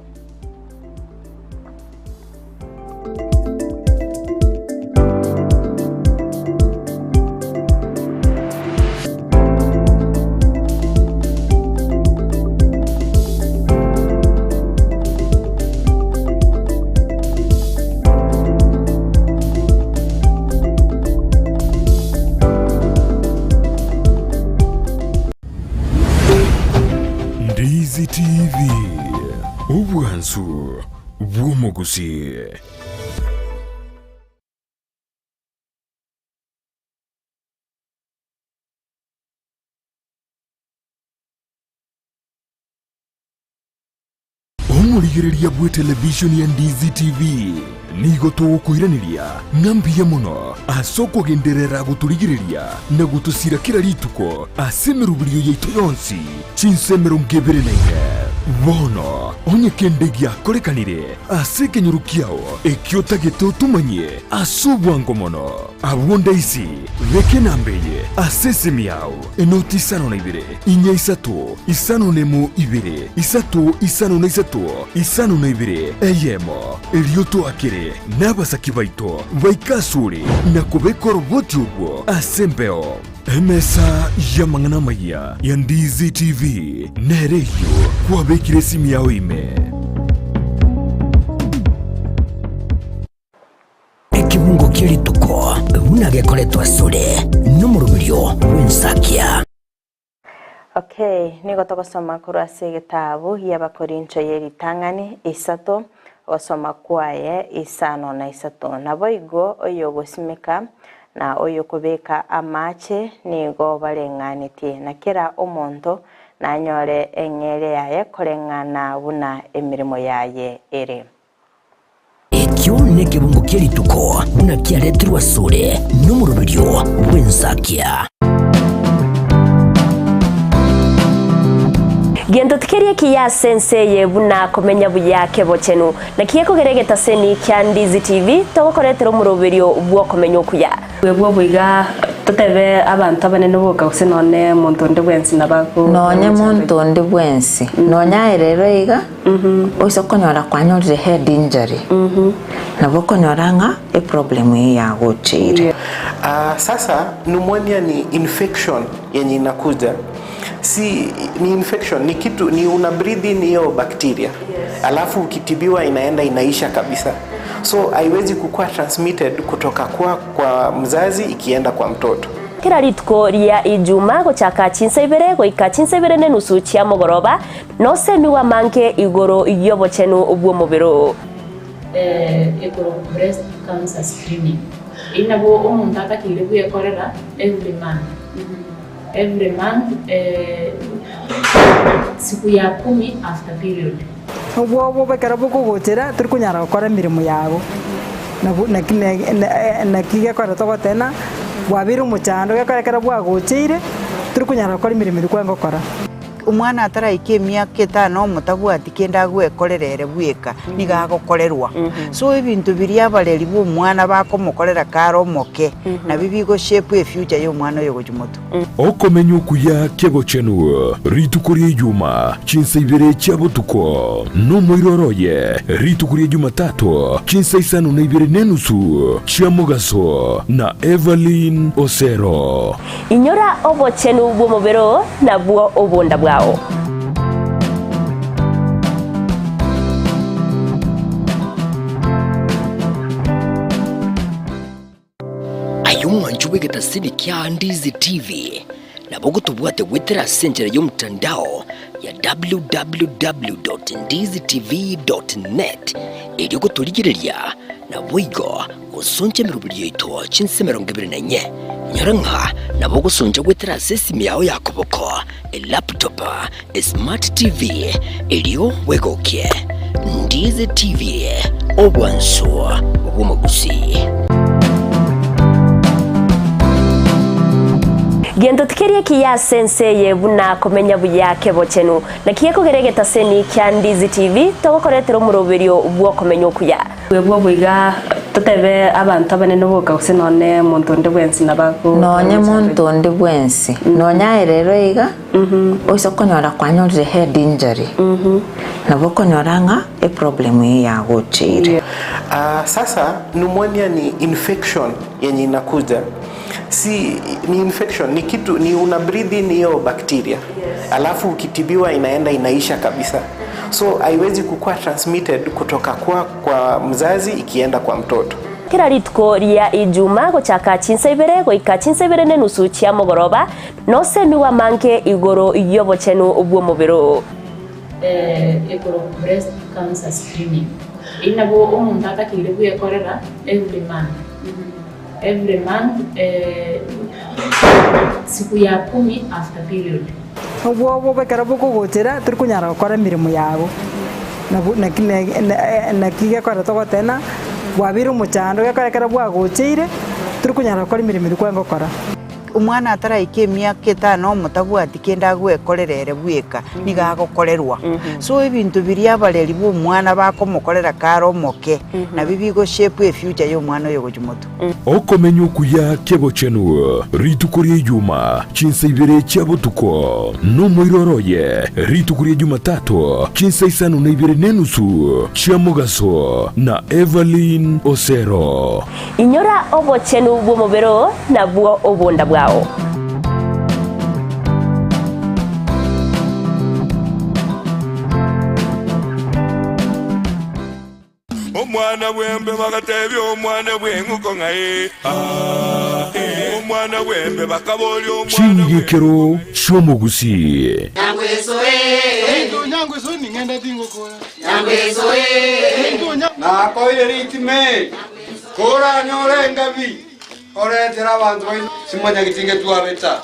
Ndizi. Ndizi TV, obwansu bw'omogusii. Omorigereria bw'etelevishoni ya Ndizi TV nigo togokoiraneria ng'a mbuya mono ase okogenderera gotorigereria na gotosira kera rituko ase emeroberio yaito yonsi chinsa 24. Bono onye kende giakorekanire ase ekenyoro kiao ekio otagete otomanyie ase obwango mono, abwo ndaisi beka enamba eye ase esimi yao, enoti isano na ibere, inya isato, isano nemo ibere, isato isano na isato, isano na ibere, eyemo. Erio toakere nabasaki baito baike asore na kobeka oroboti orwo ase embeo. Emesa y'amang'ana amayia ya Ndizi TV nere eyio kwabekire esimi yao ime. Ekebungo kie rituko buna gekoretwa asore nomoroberio bw'ensakia. Okay, nigo togosoma korwa ase egetabu gi'Abakorinto ye ritang'ani isato, ogosoma kwaye isano na isato. Naboigo oyogosimeka na oyokobeka amache nigo bareng'anetie, na kera omonto nanyore eng'eria yaye koreng'ana buna emeremo yaye ere. Ekio nekebungo kie rituko buna kiaretirwe asore nomoroberio bw'ensakia. Gento tikeri ekiya ase ense eye buna komenya buya kebochenu. Naki gekogera egetaseni kia Ndizi TV togokoretera omoroberio bw'okomenya okuya. Bwebwo boiga totebe abanto abanene boka gose nonye monto onde bwensi nabo Nonye monto onde bwensi, nonye aye rero iga, oise okonyora kwanyorire head injury, nabo okonyora ng'a eproblem eyio yagocheire. Sasa pneumonia ni infection yenye inakuja si ni infection ni kitu ni una breathe in hiyo bacteria alafu ukitibiwa inaenda inaisha kabisa so haiwezi kukua transmitted kutoka kwa, kwa mzazi ikienda kwa mtoto. Kera rituko ria Ijuma gochaka chinsa ibere goika chinsa ibere nenusu chia mogoroba, nosemigwe amange igoro y'obochenu bw'omobere oo. Ekorokwa breast cancer screening. Eyio nabo omonto atakeire bwekorera every month, every month siku ya kumi after period. Obwoba ekero bokogochera tori konyara gokora emeremo yago, nabo naki naki gekogera togoteba ng'a bwabeire omochando gekogera ekero bwagocheire tori konyara gokora emeremo eria kwarenge gokora. Omwana ataraika emiaka etano omotabwati kende agwekorera ere bweka, nigo agokorerwa. So ebinto biria abareri ba omwana bakomokorera kare omoke, nabio bigo shape efuture ya omwana oyo gochia motwe. Okomenya okuya kebochenu rituko ria Ijuma chinsa ibere chia botuko, nomoiroro oye rituko ria Jumatato chinsa isano na ibere nenusu chia mogaso na Evelyn Osero. Inyora obochenu bw'omobere oo nabwo obonda bwao. Aye omwanchi bw'egetasini kia Ndizi TV, nabo ogotobwate goetera ase enchera y'omotandao ya www.ndizitv.net erio gotorigereria naboigo gosoncha emeroberi yaito chinsa 24. Nyora ng'a nabo ogosoncha goetera ase esimi yao ya koboko, elaptop, esmart TV erio bwegokie. Ndizi TV, obwansu bw'omogusii. Gento tikeri ekiya ase ense eye buna komenya buya kebochenu. Naki gekogera egetaseni kia Ndizi TV togokoretera omoroberio bw'okomenya okuya. Bwebwo boiga totebe abanto abanene boka gose nonye monto onde bwensi nabo Nonye monto onde bwensi, nonye aye rero iga, oise okonyora kwanyorire head injury, nabo okonyora ng'a eproblem eyio yagocheire. Sasa pneumonia ni infection yenye inakuja si ni infection ni kitu ni una breathe in hiyo bacteria alafu ukitibiwa inaenda inaisha kabisa so haiwezi kukua transmitted kutoka kwa, kwa mzazi ikienda kwa mtoto. Kera rituko ria Ijuma gochaka chinsa ibere goika chinsa ibere nenusu chia mogoroba, nosemigwe amange igoro y'obochenu bw'omobere oo. Ekero breast cancer screening. Eyio nabo omonto atakeire bwekorera every month, every month siku ya kumi after period. Obwoba ekero bokogochera tori konyara gokora emeremo yago, nabo naki naki gekogera togoteba bwabeire omochando gekogera ekero bwagocheire tori konyara gokora emeremo eria kwarenge gokora. Omwana ataraika emiaka etano omotabwati kende agwekorera ere bweka, nigo agokorerwa. So ebinto biria abareri ba omwana bakomokorera kare omoke, nabio bigo shape efuture ya omwana oyo gochia motwe. Okomenya okuya kebochenu rituko ria Ijuma, chinsa ibere chia botuko, nomoiroro oye rituko ria Jumatato, chinsa isano na ibere nenusu chia mogaso, na Evelyn Osero. Inyora obochenu bw'omobere oo, nabwo obonda bwao. Omwana bw'embe bagatebia omwana bw'eng'uko ng'a ee, aa, ee. Omwana bw'embe bakaboria omwana bw'eng'uko Ching'igekero chi'omogusii. Nakoire ritimo eri, koranyore engabi, oretere abanto baino simonyageti ngetwabeta.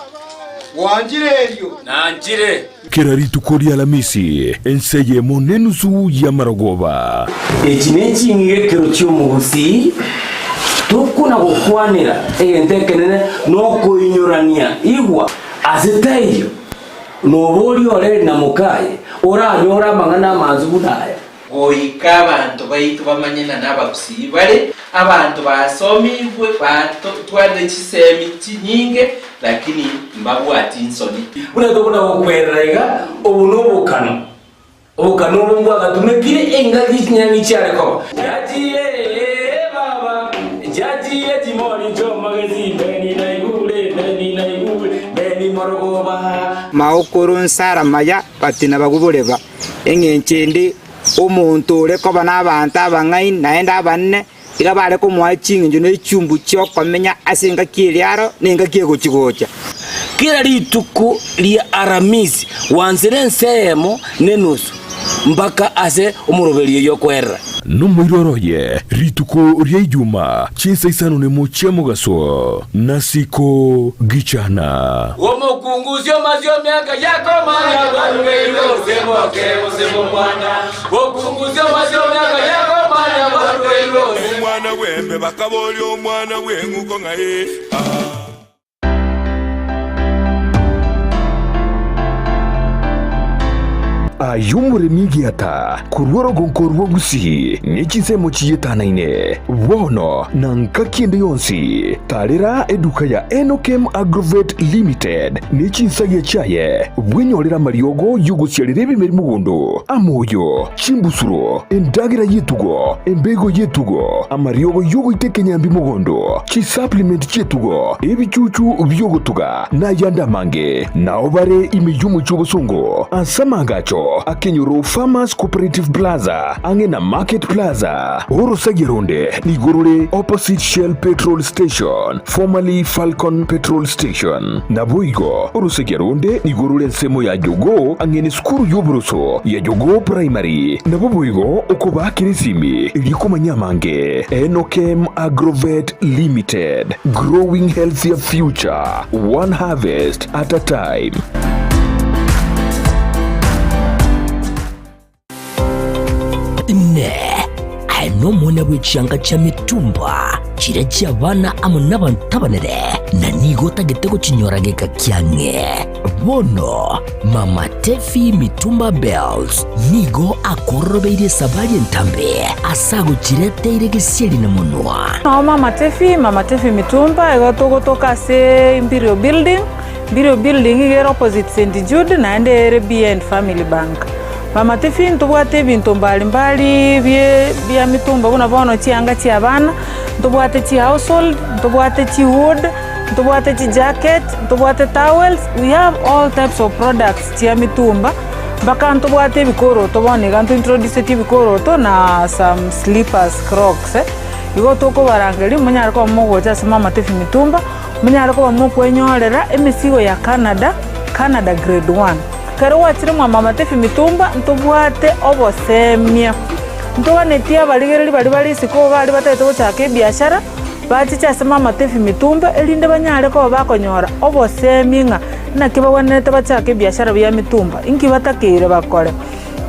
Gwanchire erio? Nanchire. Kera rituko ri'Alamisi, ense eyemo nenusu y'amarogoba. Echi neching'igekero chi'omogusii, tokona gokwanera egento ekenene nokoinyorania. Igwa! Ase taiyo noboria ore na mokaye oranyore amang'ana amansu buna aya. Goika abanto baito bamanye ng'a nabagusii bare abanto basomigwe batwarire chisemi chinyinge lakini mbabwati nsoni. Buna tokona gokwerera iga, obo nobokano, obokano obo mbwagatumekire engaki chinyang'i chiare koba. Chiachire ee baba, chiachire chimori chi'omogesi, Beni naigure, Beni naigure, Beni morogoba. Maokoro nsara maya batina baguboreba. Engencho ende, omonto ore koba nabaanto abang'aini naende abanene, iga bare komoa ching'encho ne chiumbu chi'okomenya ase engaki eria aro na engaki egochi-gocha. Kera rituko ria Aramisi gwansire ense eyemo nenusu mpaka ase omoroberio y'okwerera. Nomoiroro oye rituko ria Ijuma chinsa isano nemo chia mogaso, nasiko gichana. Omokungu sioma siomiaka yakomanya bwarugeirwe gose moke gose momwana. Omokungu sioma siomiaka yakomanya bwarugeirwe gose. Omwana bw'embe bakaboria omwana bw'eng'uko ng'a ee, aa. Aye omoremi egiata korwa orogonko rwa Gusii ne chinsemo chiyetanaine, bono na ngaki ende yonsi, tarera eduka ya Enokem Agrovet Limited ne chinsagia chiaye, bwenyorere amariogo y'ogosiarera ebimeri mogondo, amoyo, chimbusuro, endagera y'etugo, embego y'etugo, amariogo y'ogoita ekenyambi mogondo, chisupplement chi'etugo, ebichuchu bi'ogotuga, na ayande amange. Nao bare ime y'omochie obosongo ase amaagacho akenyoro Farmers Cooperative Plaza ang'e na Market Plaza. Orosagia ronde nigo rore opposite Shell Petrol Station, formerly Falcon Petrol Station. Naboigo orosagia ronde nigo rore ensemo ya Jogoo ang'e nesukuru y'oboroso ya Jogoo Primary. Nabo boigo okobaakera esimi erio komanya amange. Enokem Agrovet Limited, growing healthier future, one harvest at a time. Inee! Aye nomwana bwe chianga chia mitumba, chiria chi'abana amo nabanto abanene, na nigo otagete gochinyora geka kiang'e? Bono Mama Tefi Mitumba Bells nigo akororobeirie esabari entambe ase agochireteire gesieri na monwa. Nao Mama Tefi, Mama Tefi Mitumba, igo togotoka ase Imperial Building, Imperial Building iga ere opposite St Jude naende ere behind Family Bank. Mama Tefi ntobwate ebinto mbali mbali bie bia mitumba buna bono chianga chia abana, ntobwate chi household, ntobwate chi wood, ntobwate chi jacket, ntobwate towels, we have all types of products chia mitumba, mpaka ntobwate ebikoroto bono iga nto introduceti ebikoroto na some slippers, crocs. Igo tokobarangeria monyare koba mogocha ase Mama Tefi Mitumba, monyare koba mokwenyorera emesigo ya Canada, Canada grade one. Ekero gwachire mwa Mama Tefi Mitumba ntobwate obosemia. Ntoganetie abarigereria baria bare isiko baria batagete gochaka ebiashara, bachiche ase Mama Tefi Mitumba erinde banyare koba bakonyora obosemia ng'a naki bagwenerete bachake ebiashara bia mitumba, inki batakeire bakore.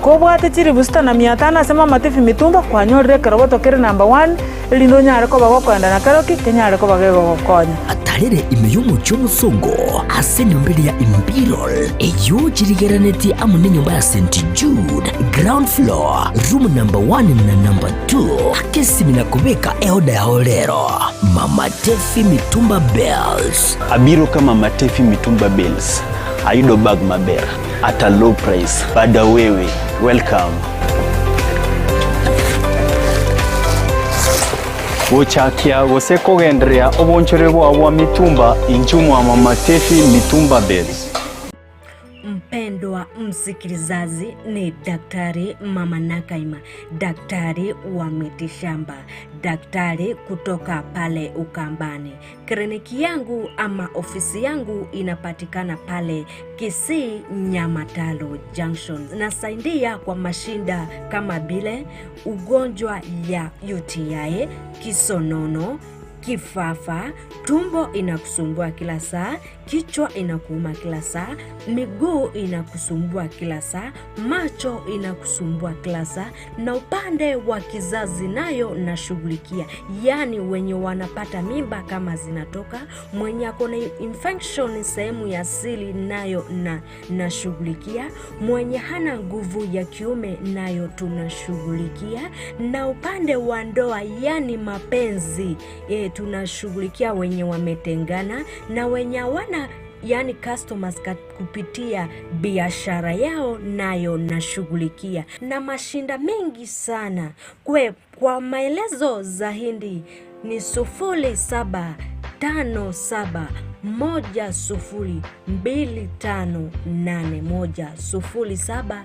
Kobwate chilifu sita na mia tano ase Mama Tefi Mitumba, kwanyorire ekerogoto kere number one, erinde onyare koba gokoenda na keroki kenyare koba gegogokonya. Atarere ime y'omochie omosongo ase enyomba eria ya Imperial, eyio chirigeranetie amo nenyomba ya St. Jude, ground floor, room number one na number two. Aka esimi na kobeka eoda yao rero. Mama Tefi Mitumba Bells. Abiro ka Mama Tefi Mitumba Bales, ayudo bag maber at a low price. Bada wewe, welcome. Gochakia gose kogendereria obonchore bwao bwa mitumba inchuo mwa Mama Tefi Mitumba Bales. Mpendwa msikilizaji, ni Daktari Mama Nakaima, daktari wa mitishamba, daktari kutoka pale Ukambani. Kliniki yangu ama ofisi yangu inapatikana pale Kisii Nyamatalo Junction. Nasaidia kwa mashinda kama vile ugonjwa ya UTI, kisonono, kifafa, tumbo inakusumbua kila saa, kichwa inakuuma kila saa, miguu inakusumbua kila saa, macho inakusumbua kila saa, na upande wa kizazi nayo nashughulikia, yaani wenye wanapata mimba kama zinatoka, mwenye ako na infection sehemu ya siri nayo na nashughulikia, mwenye hana nguvu ya kiume nayo tunashughulikia, na upande wa ndoa yani mapenzi e, tunashughulikia wenye wametengana na wenye hawana yani customers kupitia biashara yao nayo nashughulikia, na mashinda mengi sana kwe. Kwa maelezo zaidi ni 0757102581,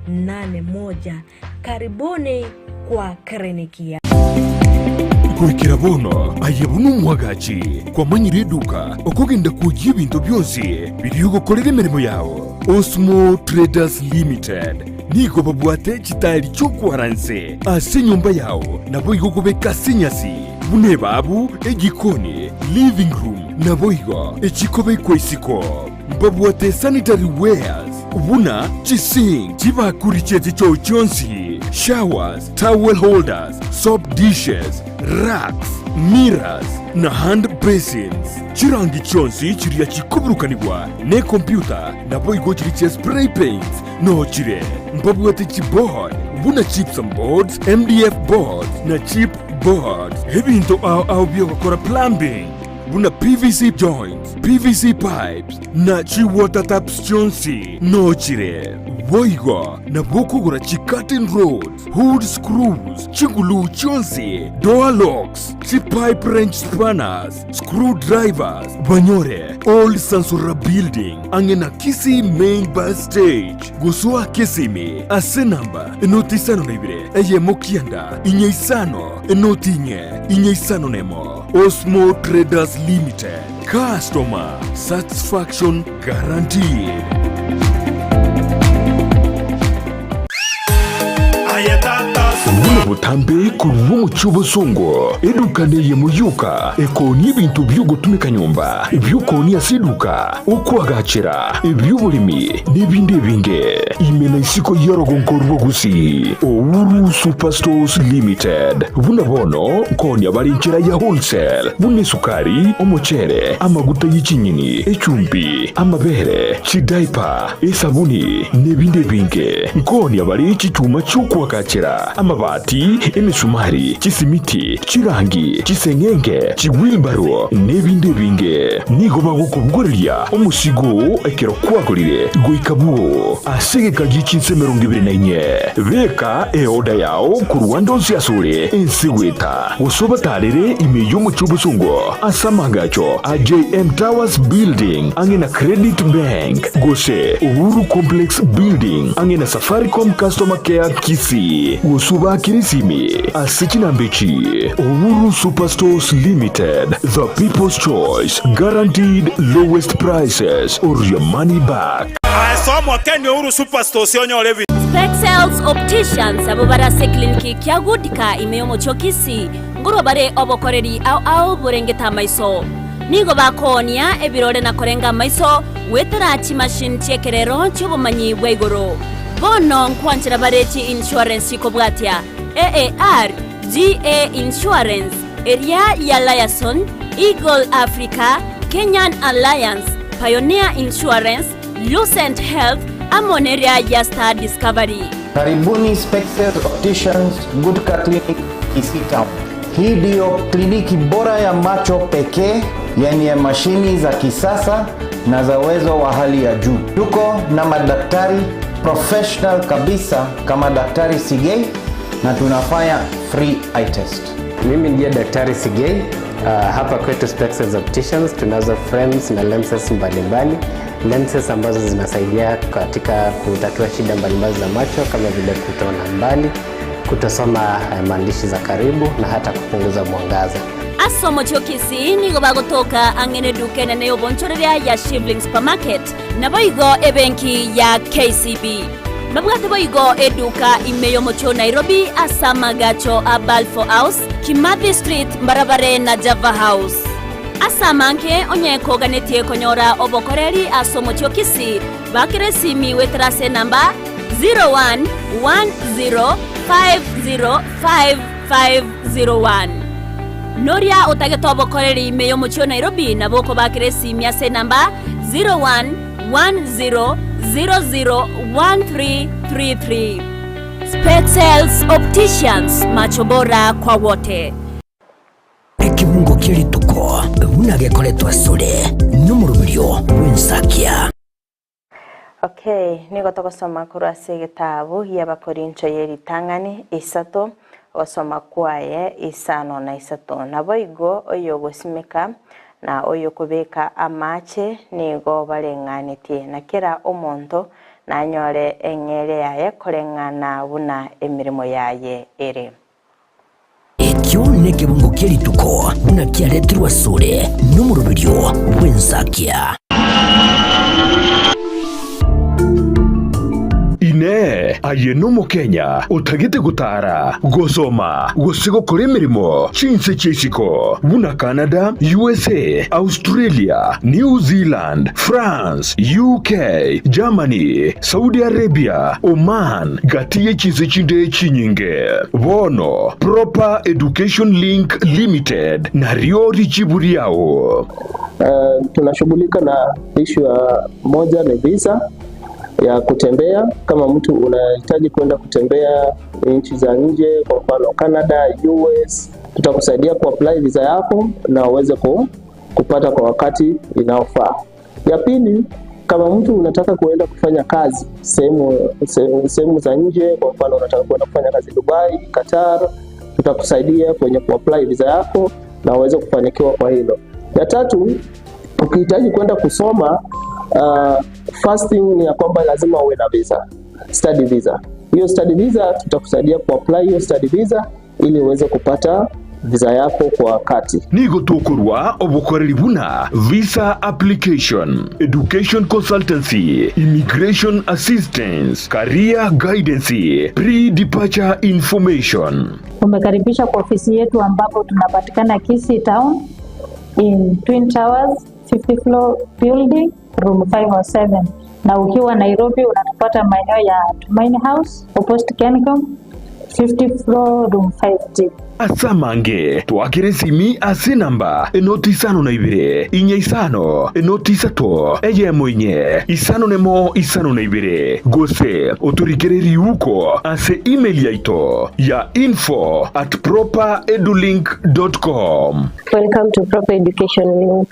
0757102581. Karibuni kwa kliniki ya Goikera bono aye buna omwagachi, kwamanyire eduka okogenda kwoyia ebinto bionsi biria ogokorera emeremo yao. Osmo Traders Limited nigo babwate chitairi chi'okwara nse ase enyomba yao, naboigo okobeka ase enyasi buna ebabu, ejikoni, living room, naboigo echikobekwa isiko. Mbabwate sanitary wares buna chisink, chibakuri chie chichoo chionsi, showers, towel holders, soap dishes, racks, mirrors, na hand basins. Chirangi chionsi chiria chikoburukanigwa nekompyuta naboigo chiria chia spray paints noo chire. Mbabwate chiboard buna gypsum boards, MDF boards, na chip boards. Ebinto ao ao biogokora plumbing buna PVC joints, PVC pipes, na chi-water taps chionsi noo chire. Boigo nabo okogora chi-curtain rods, hood screws, chiguluu chionsi, door locks, chi-pipe wrench spanners, screw drivers, banyore Old Sansora Building ang'e na Kisii Main Bus Stage. Gosoa Kisimi ase enamba enoti 52 eyemo kianda inye isano enoti inye inye isano nemo. Osmo Traders Limited, customer satisfaction guaranteed. Buna botambe korwa omochie obosongo, eduka neyemo yoka ekoonia ebinto bi'ogotumeka nyomba, ebi'okoonia ase eduka, okoagachera, ebi'oboremi, na ebinde ebinge. Ime na isiko y'orogongo rwa Gusii, Uhuru Superstores Limited. Buna bono nkoonia bare enchera ya wholesale, buna esukari, omochere, amaguta ye chinyeni, echumbi, amabere, chidaipa, esabuni, na ebinde ebinge. Nkoonia bare chichuma chi'okoagachera, amabati, emesumari, chisimiti, chirangi, chiseng'enge, chiwilbaro, na ebinde ebinge. Nigo bagokobogoreria omosigo oo ekero kwagorire goika bwoo ase egeka gie chinsa 24. Beka eoda yao korwa ande onsi asore ense goeta, gose obatarere ime y'omochie obosongo ase amaagacho a JM Towers Building ang'e na Credit Bank, gose Uhuru Complex Building ang'e na Safaricom Customer Care Kisii, gose obaakere esimi ase chinamba echi, Uhuru Superstores Limited, the people's choice, guaranteed. Guaranteed lowest prices or your money back. Ase omokeni Uhuru Superstore ase onyore ebi. Spexels Opticians abwo bare ase eclinic kia Goodka ime y'omochie o Kisii, nkorwa bare obokoreri ao ao borengete amaiso. Nigo bakoonia ebirore na korenga amaiso goetera chimachine chi'ekerero chi'obomanyi bwa igoro. Bono nkwanchera bare chi insurance chikobwatia, AAR, GA Insurance, eria ya Liaison, Eagle Africa, Kenyan Alliance, Pioneer Insurance, Lucent Health, amo neria ya Star Discovery. Karibuni Spexels Opticians Gutka Clinic Kisii Town. Hii ndiyo kliniki bora ya macho pekee yenye mashini za kisasa na za uwezo wa hali ya juu. Tuko na madaktari professional kabisa kama Daktari Sigei na tunafanya free eye test. Mimi ndiye Daktari Sigei. Hapa kwetu Spexels Opticians tunazo frames na lenses mbalimbali, lenses ambazo zinasaidia katika kutatua shida mbalimbali za macho kama vile kutoona mbali, kutosoma maandishi za karibu na hata kupunguza mwangaza. Ase omochie o Kisii nigo bagotoka ang'e neduka enene y'obonchoreria ya Shivling Supermarket, naboigo ebenki ya KCB. Babwate boigo eduka ime y'omochie o Nairobi ase amagacho a Balfour House, Kimathi Street mbarabare na Java House. Ase amange onye koganetie konyora obokoreri ase omochie o Kisii, bakera esimi goetera ase enamba 0110505501. Noria otagete obokoreri ime y'omochie o Nairobi nabo okobakera esimi ase enamba 0110001333. Spexels Opticians, macho bora kwa wote. Ekebungo kia rituko buna gekoretwa asore nomoroberio bw'ensakia. Okay, nigo togosoma korwa ase egetabu gi'Abakorinto ye ritang'ani isato, ogosoma kwaye isano na isato. Naboigo oyogosimeka na oyokobeka amache nigo bareng'anetie, na kera omonto nanyore eng'eria yaye koreng'ana buna emeremo yaye ere. Ekio nekebungo kie rituko buna kiaretirwe asore nomoroberio bw'ensakia. Inee! Aye n'Omokenya otagete gotara, gosoma, gose gokora emeremo chinse chia isiko buna Canada, USA, Australia, New Zealand, France, UK, Germany, Saudi Arabia, Oman, gati ye chinse chinde chinyinge. Bono Proper Education Link Limited nario richibu riao. Tunashughulika na ishu ya moja ni visa ya kutembea. Kama mtu unahitaji kwenda kutembea nchi za nje, kwa mfano Canada, US, tutakusaidia kuapply visa yako na uweze kupata kwa wakati inaofaa. Ya pili, kama mtu unataka kuenda kufanya kazi sehemu za nje, kwa mfano unataka kuenda kufanya kazi Dubai, Qatar, tutakusaidia kwenye kuapply visa yako na uweze kufanikiwa kwa hilo. Ya tatu, ukihitaji kwenda kusoma, first thing ni ya kwamba lazima uwe na visa, study visa. Hiyo study visa tutakusaidia kuapply hiyo study visa ili uweze kupata visa yako kwa wakati. Nigo tokorwa obokoreri buna visa application, education consultancy, immigration assistance, career guidance, pre-departure information. Umekaribishwa kwa ofisi yetu ambapo tunapatikana Kisii Town in Twin Towers 50 floor building room 507, na ukiwa Nairobi unatupata maeneo ya Tumaini House opposite Kencom 50 floor room 5D. Ase amange twakere esimi ase enamba enoti isano na ibere, inya isano, enoti isato, eyemo inye, isano nemo isano na ibere, gose otorikere riuko ase email yaito ya info at properedulink dot com. Welcome to Proper Education Link.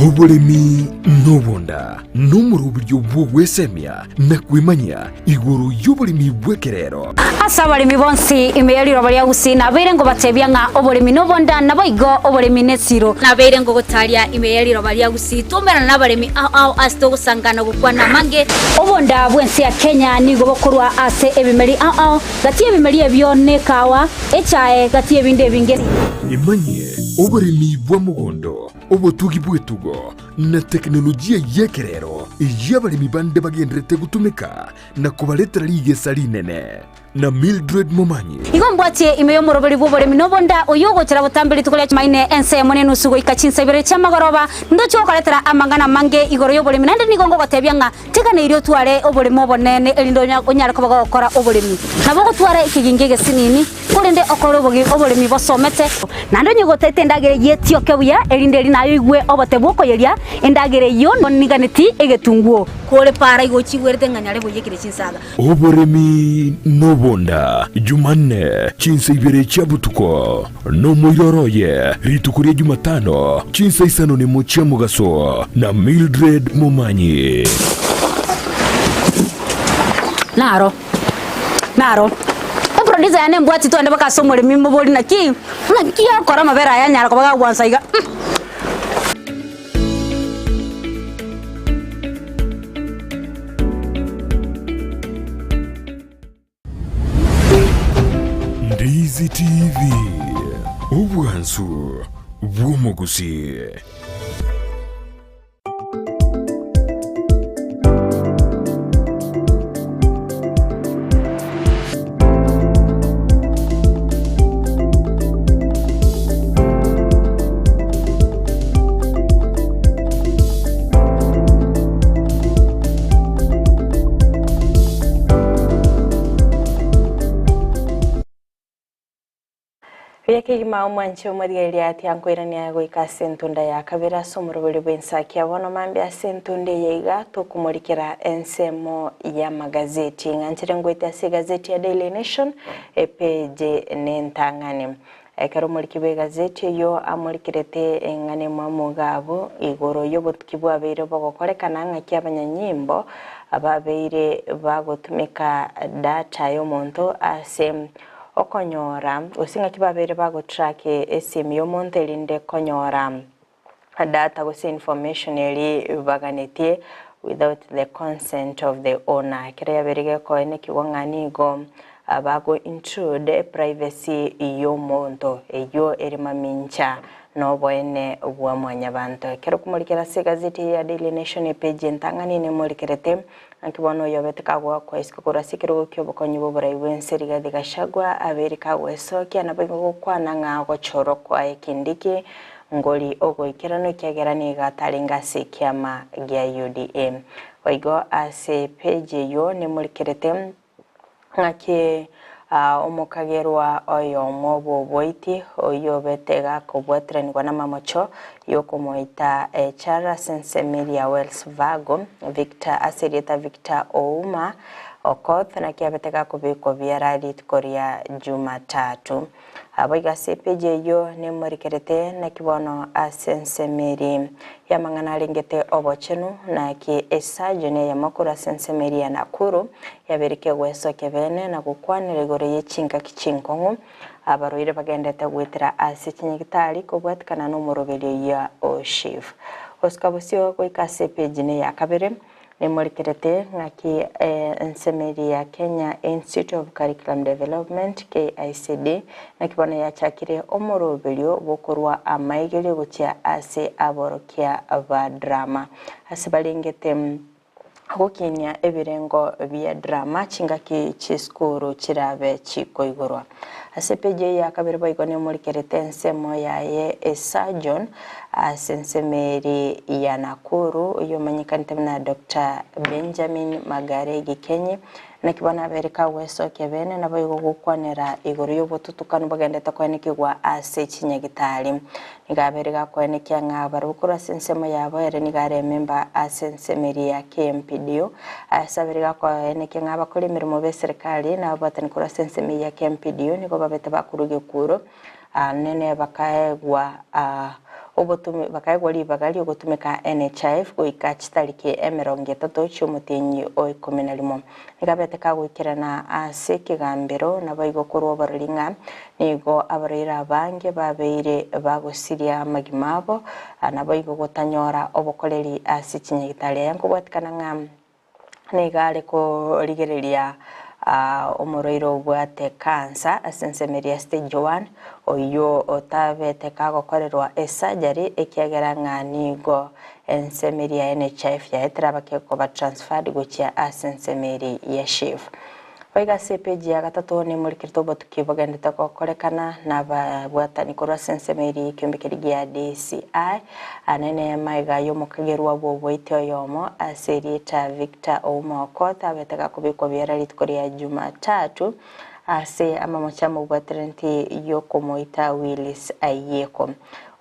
Oboremi nobonda nomoroberio bw'ogwesemia na kwemanyia igoro y'oboremi bw'ekerero. Ase abaremi bonsi ime ye riroba ria Gusii nabeire ngobatebia ng'a oboremi nobonda, naboigo oboremi nesiro. Nabeire ngogotaria ime ye riroba ria Gusii twaumerana nabaremi ao ao ase togosangana gokwana amange. Obonda bw'ense ya Kenya nigo bokorwa ase ebimeri ao ao, gati y'ebimeri ebio nekawa, echae, gati y'ebinde ebinge. Emanyie. Oboremi bwa mogondo, obotugi bw'etugo, na tekinolojia y'ekerero eyio abaremi bande bagendererete gotumeka na kobaretera rigesa rinene. Na Mildred Momanyi. Igo mbwatie ime y'omoroberi bw'oboremi na obonda, oyio ogochera botambe rituko ria Chumaine ensemo nenusu goika chinsa ibere chi'amagoroba, ndoche gokoretera amang'ana amange igoro y'oboremi, naende nigo ngogotebia ng'a teganeirie otware oboremi obonene, erinde onyare koba gogokora oboremi. Nabo ogotwara ekegingi egesinini, korende okore oboremi bosomete. Naende onye gotaete endagera eyio etioke buya, erinde eri naye oigwe obote bw'okoyeria endagera eyio, niganeti egetunguo. Kore para igo ochigwerete ng'a nyare boiyekire chinsaga. Oboremi nobonda, Jumanne, chinsa ibere chia botuko, nomoiroro oye, rituko ria Jumatano, chinsa isano nemo chia mogaso, na Mildred Momanyi. Naro, naro. Eproducer yane embwati twende mpaka ase omoremi mobori naki, naki okora amabere aya anyara koba gagwansa iga. Ndizi TV, obwansu bw'omogusii. Buya kegima omwanche omorigereria ati ankoirania goika ase entunda ya kabere ase omoroberi bw'ensakia bono mambia ase entunda eye iga tokomorikera ensemo y'amagazeti ng'anchere ngoete ase egazeti ya Daily Nation epeji nentang'ani Ekero omoriki bw'egazeti eyio amorikerete eng'ana emwamu gabu igoro y'obotuki bwabeire bogokorekana ng'aki abanyanyimbo babeire bagotumeka data y'omonto ase okonyora gose ng'aki babeire bagotrack esimi y'omonto erinde konyora data gose information eri baganetie without the consent of the owner. Ekero yabeire gekoenekigwa ng'a nigo bago intrude privacy y'omonto eyio ere mamincha noboene bwa mwanyabanto. Ekero okomorikera ase egazeti eye ya Daily Nation epage entang'ani nemorikerete naki bono oyobete kagoakwa isiko korwa ase ekerogo ki'obokonyi bw'oborai bw'ense Rigathi Gachagua abeire kagoesokia naboigo gokwana ng'a ogochorwa kwaye Kindiki Ngori ogoikeranu ekiagera nigo atarenge ase ekiama gia UDA. Boigo ase page eyio nemorikerete ng'aki omokagerwa oyomo bw'oboiti oyio obete gakobwatiranigwa namamocho y'okomoita HR ase ensemo eria Wells Fargo, Victor ase erieta Victor Ouma Okoth naki abete gakobekwa biara rituko ria Jumatatu. Boigo ase epeji eyio nemorikerete, naki bono ase ensemo eria y'amang'ana arengete obochenu, naki esajoni eyemo korwa ase ensemo eria ya Nakuru yabeire kegwesokia bene na gokwanera igoro ye chingaki chinkong'u abarwaire bagendete goetera ase chinyagitari kobwatikana nomoroberio oyio o SHIF. Gosuka bosio goika ase epeji neya kabere. Nemorikerete ng'aki ensemo eria ya Kenya Institute of Curriculum Development, KICD, naki bono yachakire omoroberio bw'okorua amaigerio gochia ase aborokia ba drama ase barengete gokinia ebirengo bia drama chingaki chisukuru chirabe chikoigorwa. Ase epeji eye ya kabere boigo nemorikerete ensemo yaye esurgeon ase ensemo eri ya Nakuru oyio omanyekanete buna Doctor Benjamin Magare Gikenyi naki bono abere kagwesokia bene naboigo gokwanera igoro y'obotutukanu bogendete koenekigwa ase chinyagitari. Nigo abere gakoenekia ng'a barabwo korwa ase ensemo yabo ere nigo are ememba ase ensemo eria ya KMPDU. Ase abere gakoenekia ng'a abakori emeremo b'eserekari na ababwatani korwa ase ensemo eyio ya KMPDU nigo babete bakorwa egekuro nene bakaegwa obotumi bakaegwa ribaga riogotumeka NHIF goika chitariki emerongo etato chi'omotienyi o ikomi na rimo. Nigo abete kagoikerana ase ekegambero naboigo korwa oborori ng'a nigo abarwaire abange babeire bagosiria amagima abo, naboigo gotanyora obokoreri ase chinyagitari. Aya nkobwatikana ng'a nigo are korigereria Omorwaire obwate cancer ase ensemo eria ya stage one, oyio otabete kagokorerwa esurgery ekiagera ng'a nigo ensemo eria ya NHIF yaye teraba kekoba transferred gochia ase ensemo eria ya SHIF. Boigo ase epeji ya gatato nemorikerete obotuki bogendete gokorekana nababwatani korwa ase ensemo eria y'ekiombe keria gia DCI, anene magega y'omokagerwa bw'oboiti oyomo ase erieta Victor Ouma Okoth abete gakobekwa biara rituko ria Jumatatu ase amamocho amobwaterenti y'okomoita Willis Ayieko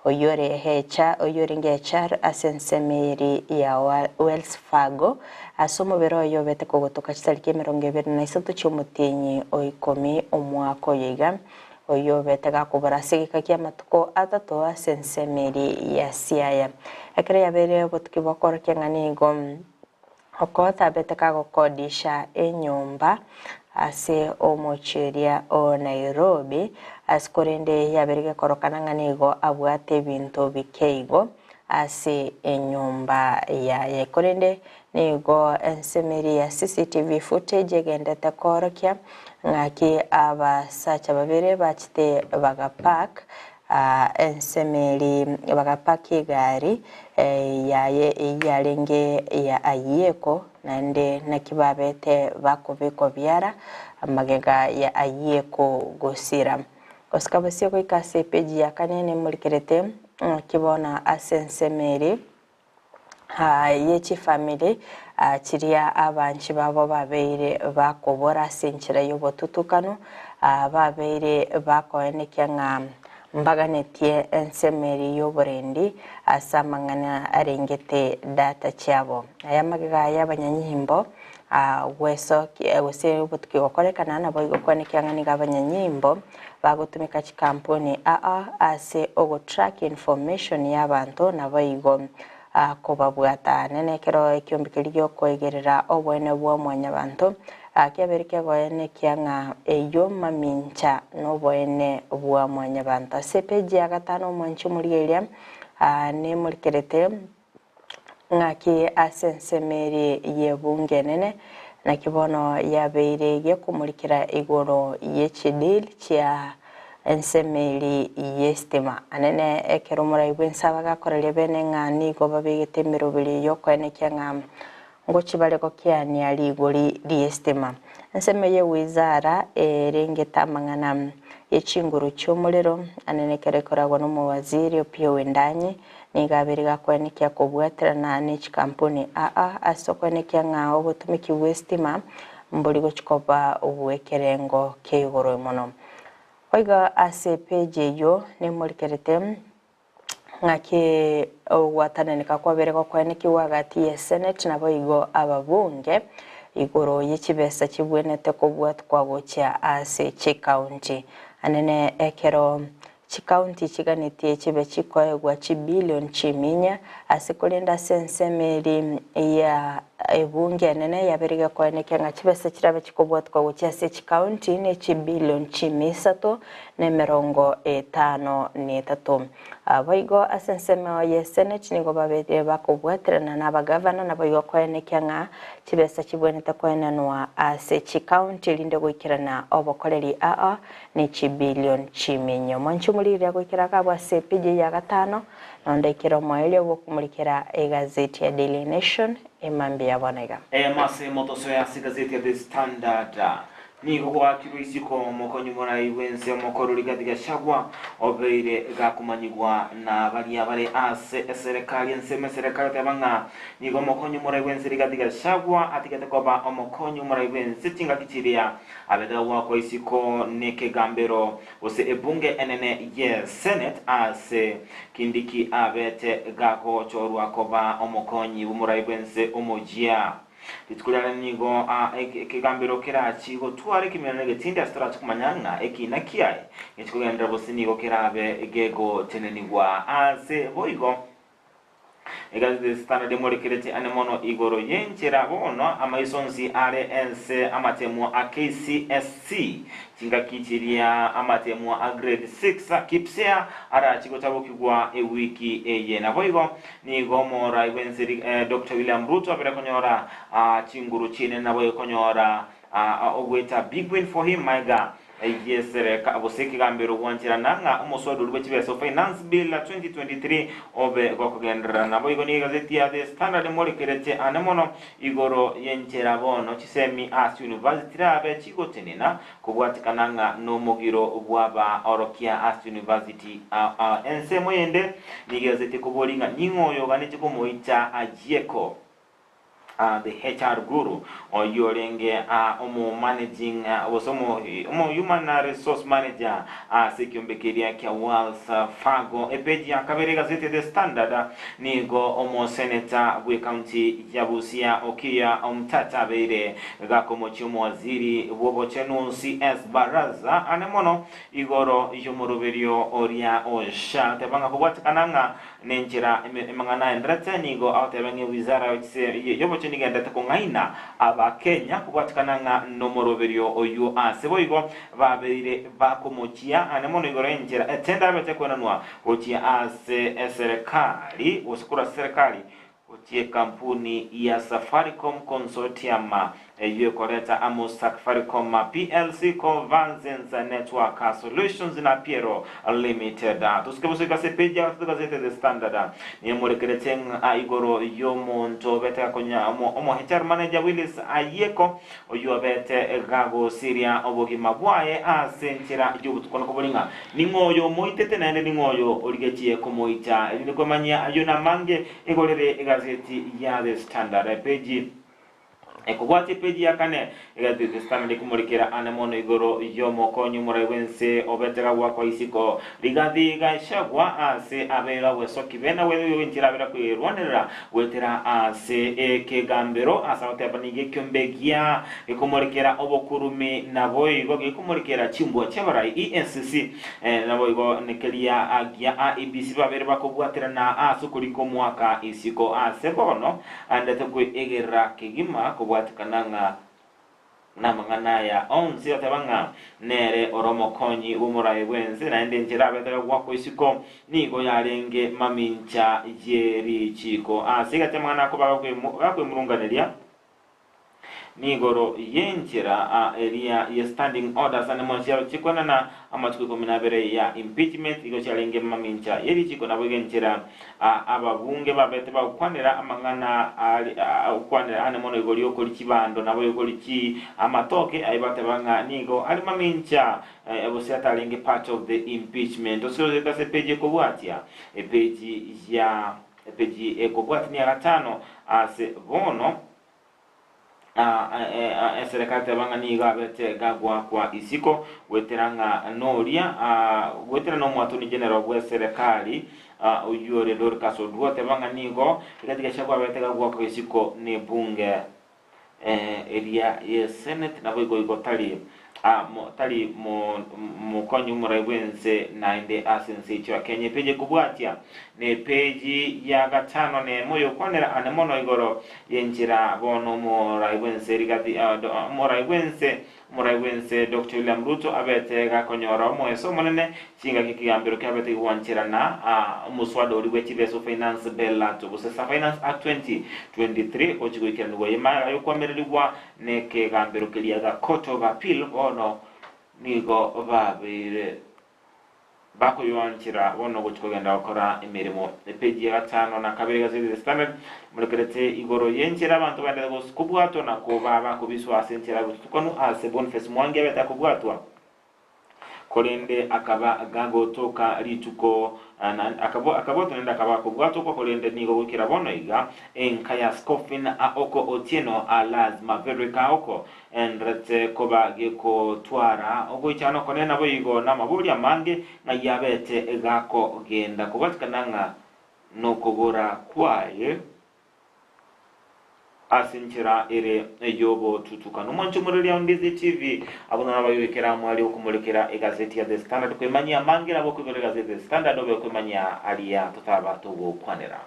oyio ore HR oyio orenge HR ase ensemo eria ya Wells Fargo ase omobere oye obete kogotoka chitariki 23 chi'omotienyi o ikomi omwaka oyo iga Oyio obete gakobora ase egeka ki'amatuko atato ase ensemo eria ya Siaya. Ekero yabeire obotuki bw'okoorokia ng'a nigo Okoth abete kagokodisha enyomba ase omochie oria o Nairobi, ase korende yabeire gekorokana ng'a nigo abwate ebinto bike igo ase enyomba yaye. Korende Nigo ensemo eria ya CCTV footage egendete koorokia ng'aki abasacha babere bachete bagapark ensemo eria bagapark egari yaye eyio yarenge ya Ayieko naende naki babete bakobekwa biara magega ya Ayieko gosira. Gosika bosio goika ase epeji ya kane nemorikerete ng'aki bono ase ensemo eria. ye chifamiri chiria abanchi babo babeire bakobora ase enchera y'obotutukanu, babeire bakoenekia ng'a mbaganetie ensemo eria y'oborendi ase amang'ana arengete data chiabo. Aya amagega aya abanyanyimbo gwesokia gose obotuki gokorekana naboigo koenekia ng'a nigo abanyanyimbo bagotumeka chikampuni aa ase ogotrack information y'abanto naboigo kobabwata. Nene ekero ekiombe keria giokoegerera oboene bwa mwanyabanto kiabeire kegoenekia ng'a eyio mamincha noboene bwa mwanyabanto. Ase epeji ya gatano omwanchi omorigereria nemorikerete Ng'aki ase ensemo eria y'ebunge enene, naki bono yabeire gekomorikera igoro ye chideal chia ensemo eria y'esitima. Anene ekero omorai bw'ense abagakoreria bene ng'a nigo babegete emeroberi y'okoenekia ng'a Ngochia bare gokiania rigori ri'esitima. Ensemo ye wizara erengete amang'ana ye chinguru chi'omorero, anene ekero ekoragwa n'omowaziri Opiyo Wendanyi, nigo abeire gakoenekia kobwaterana ne chikampuni aa ase okoenekia ng'a obotumiki bw'esitima mbori gochia koba obw'ekerengo kia igoro mono. Boigo ase epeji eyio nemorikerete. Ng'aki ogwatananeka kwabere gokoenekigwa gati ye Senate naboigo ababunge igoro ye chibesa chibwenerete kobwatkwa gochia ase chikaunti. Anene ekero chikaunti chiganetie chibe chikoegwa chibillion chiminya ase korende ase ensemo eri ya ebunge enene yabere gekoenekia ng'a chibesa chirabe chikobwatkwa gochia ase chikaunti ne chibillion chimisato nemerongo 53. Boigo ase ensemo ye Senate nigo babeire bakobwaterana nabagavana naboigo koenekia ng'a chibesa chibwenerete koenanwa ase chikaunti erinde goikerana obokoreri aa ne chibillion chiminyo. Mwanche omorigereria goikera agabwo ase epeji ya gatano nonde ekero omoerio bwokomorikera egazeti ya Daily Nation emambia ya bono iga. Eyemo ase motosoe ase egazeti ya The Standard. Nigo goakirwe isiko omokonyi morai bw'ense omokoro Rigathi Gachagua obeire gakomanyigwa na baria bare ase eserekari ensemo eserekari oteba ng'a nigo omokonyi omorai bw'ense Rigathi Gachagua atigete koba omokonyi omorai bw'ense chingaki chiria abete goakwa isiko nekegambero gose ebunge enene ye Senate ase Kindiki abete gagochorwa koba omokonyi bw'omorai bw'ense omoyia. Rituko riane nigo ekegambero kerachie gotwara ekemerero negetindi ase torache komanya ng'a ekiina kiaye ngechikogenderera gose nigo kerabe gegotenenigwa. Ase boigo, egazeti The Standard emorekeretie ane mono igoro y'enchera bono amaiso onsi are ense amatemwa a KCSE Chingaki chiria amateemwa a grade 6 KPSEA arachie gotabokigwa ewiki eye. Naboigo nigo omorai bw'ense Doctor William Ruto abere konyora chinguru chinene naboigo konyora Ogoeta big win for him maiga yesereka gose ekegambero gwancherana ng'a omoswada oria bwe chibesa o Finance Bill 2023 obe gokogenderera. Naboigo nigo egazeti ya The Standard emorekerete ane mono igoro yenchera bono chisemi ase university chirabe chigotenena kobwatekana ng'a nomogiro bwaba orokia ase university ao ao. Ensemo yende nigo egazeti ekobori ng'a ning'o oyo oganetie komoita Ajieko. The HR Guru, oyio orenge omo managing gose omo omo human resource manager ase ekiombe keria kia Wells Fargo. Epeji ya kabere egazeti ya The Standard nigo omoseneta bw'ecounty ya Busia Okiya Omtata abeire gakomochia omowaziri bw'obochenu CS Baraza ane mono igoro y'omoroberio oria o SHA teba ng'a kobwatekana ng'a Nenchera emang'ana aenderete nigo agoteba ng'a ewizara y'obochenu igenderete kong'aina Abakenya kobwatekana ng'a nomoroberio oyio ase boigo babeire bakomochia ane mono igoro y'enchera etende abete kwenanwa gochia ase eserekari gose korwa ase eserekari gochia ekampuni ya Safaricom Consortium Eyio ekoreta amo Safaricom PLC, Convergence Network Solutions na Piero Limited. Tosuke bosoika ase epeji ya gatato egazeti The Standard nemorekerete ng'a igoro y'omonto obete gakonya omo HR manager Willis Ayieko oyio obete gagosiria obogima bwaye ase enchera y'obotuko na kobori ng'a ning'o oyo omoitete naende ning'o oyo origetie komoita erinde kwemanyia ayio namange igorere egazeti ya The Standard epeji Ekobwatia epeji ya kane, egati The Standard ekomorikera ane mono igoro y'omokonyi omorai bw'ense obete gagwakwa isiko. Rigathi Gachagua ase abe gagwesoki bena gwenchera abere kwerwanerera goetera ase ekegambero ase agoteba nigo ekiombe gia gekomorikera obokurumi naboigo gekomorikera chimbwa chi'abarai EACC naboigo nekeria gia IEBC babere bakobwaterana ase okorika omwaka isiko ase bono Aendete kweegerera kegima kobwatekana ng'a namang'ana aya onsi, oteba ng'a nere ore omokonyi bw'omoraai bw'ense, naende enchera abete goakwa isiko nigo yarenge mamincha ye richiiko. Ase egati amang'ana akoba gakwemurunganeria nigoro y'enchera eria ye standing orders ane mono chiarochie kwenana amatuko ikomi na abere ya impeachment igo chiarenge mamincha ye richiiko naboigo enchera Ababunge babete bagokwanera amang'ana agokwanera ane mono igoro y'okoria chibando nabo y'okoria chi amatoke aye bateba ng'a nigo are mamincha gose atarenge part of the impeachment. Osiroche ase epeji ekobwatia epeji ya epeji ekobwatia niya gatano ase bono. Eserekari teba ng'a nigo abete gagoakwa isiko goetera ng'a noria goetera nomwatoni general bw'eserekari oyio ore Dorcas Oduor teba ng'a nigo Rigathi Gachagua abete gagoakwa isiko nebunge eria ye senate naboigo igo tari tari mokonyi omorai bwense naende ase ense yaito ya Kenya. Epeji ekobwatia nepeji ya gatano nemo yokwanera ane mono igoro yenchera bono omorai bwense Rigathi omorai bwense omorai bwense Doctor William Ruto abete gakonyora omoeso omonene chingaki ekegambero kiabete gwancherana omoswada oria bwe chibesa Finance Bill Act gose Finance Act 2023 gochi goikeranigwa yemara yokoamererigwa Nekegambero keria ga Court of Appeal bono nigo babeire bakoyoanchera bono gochia kogenda gokora emeremo. Epeji ya gatano na kabere egazeti The Standard morekerete igoro y'enchera abanto baendete kobwatwa na koba bakobiswa ase enchera y'obotutukanu ase Boniface Mwangi abete akobwatwa. Korende akaba gagotoka rituko, akabwatwa naende akaba gakobwatokwa, korende nigo goikera bono iga enka ya Scoffin Aoko Otieno Alaz Maverick Aoko enderete koba gekotwara ogoichana okonene naboigo namaborio amange ng'ai abete gakogenda kobwatikana ng'a nokobora kwaye. Ase enchera ere ey'obotutukanu. Omwanche omoreria o Ndizi TV, abwo naro abayoikera amo aria okomorekera egazeti ya The Standard kwemanyia amange nabo okoigora egazeti ya The Standard obe okwemanyia aria totaba togokwanera.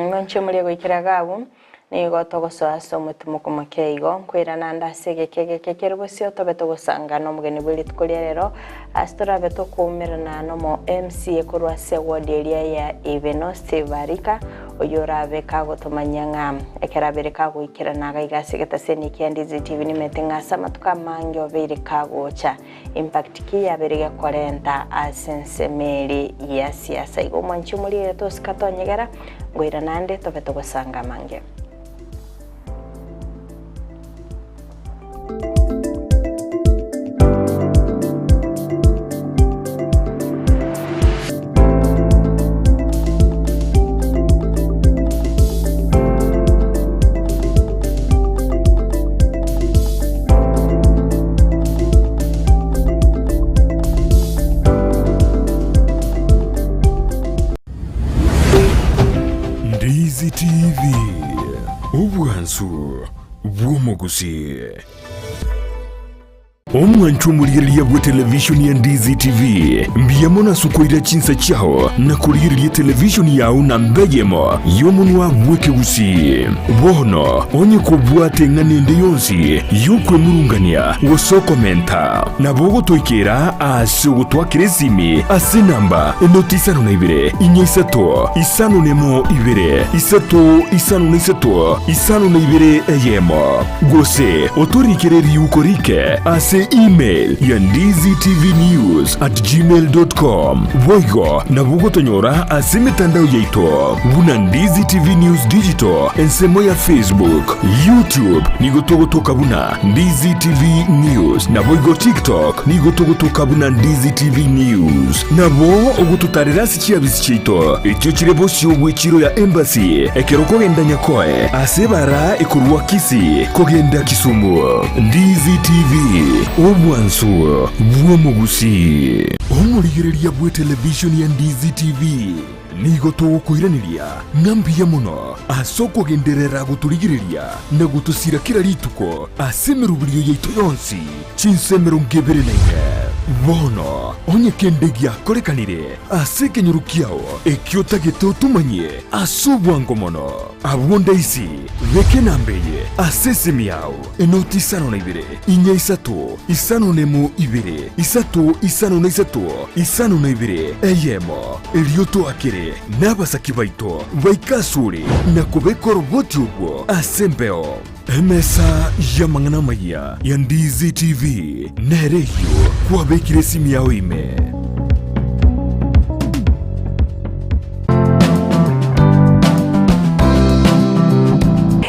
Mwanche omoria goikera iga abwo, nigo togosoa ase omotimoko moke igo, nkoirana ande ase egeka egeke kere bosio tobe togosanga nomogeni bwe rituko ria rero, ase torabe tokoumerana nomo MCA korwa ase ward eria ya Ibeno Steve Arika. Oyio orabe kagotomanyia ng'a ekero abeire kagoikerana iga iga ase egetaseni kia Ndizi TV nimete ng'a ase amatuko amange obeire kagocha impact ki yabeire gekorenta ase ensemo eri ya siasa. Igo omwanchi omorire tosika tonyegera ngoira naende tobe togosanga amange. Ndizi TV, obwansu bw'omogusii. Omwancho omorigereria bwe televishoni ya Ndizi TV, mbuya mono ase okoira chinsa chiao na korigereria televishoni yao namba eyemo y'omonwa bw'ekegusii. Bono onye kobwate eng'ana ende yonsi y'okwemurungania gose okomenta, nabo ogotoikera ase ogotwakera esimi ase enamba enoti isano na ibere, inya isato, isano nemo ibere, isato isano na isato, isano na ibere eyemo. Gose otorikere riuko rike ase email ya ndizitvnews@gmail.com. Boigo nabo ogotonyora ase emetandao yaito buna Ndizi TV News Digital ensemo ya Facebook, YouTube nigo togotoka buna Ndizi TV News naboigo TikTok nigo togotoka buna Ndizi TV News. Nabo ogototarera ase chiabisi chiaito echio chire bosio bw'echiro ya Embassy ekero okogenda Nyakoe ase ebara ekorwa Kisii kogenda Kisumu. Ndizi TV, obwansu bw'omogusii. Omorigereria bw'etelevishoni ya Ndizi TV nigo togokoiraneria ng'a mbuya mono ase okogenderera gotorigereria na gotosira kera rituko ase emeroberio yaito yonsi chinsa 24. Bono onye kende giakorekanire ase ekenyoro kiao ekio otagete otomanyie ase obwango mono, abwo ndaisi beka enamba eye ase esimi yao, enoti isano na ibere, inya isato, isano nemo ibere, isato isano na isato, isano na ibere, eyemo, erio toakere nabasaki baito baike asore na kobeka oroboti orwo ase embeo. Emesa y'amang'ana amayia ya Ndizi TV nere eyio kwabekire esimi yao ime.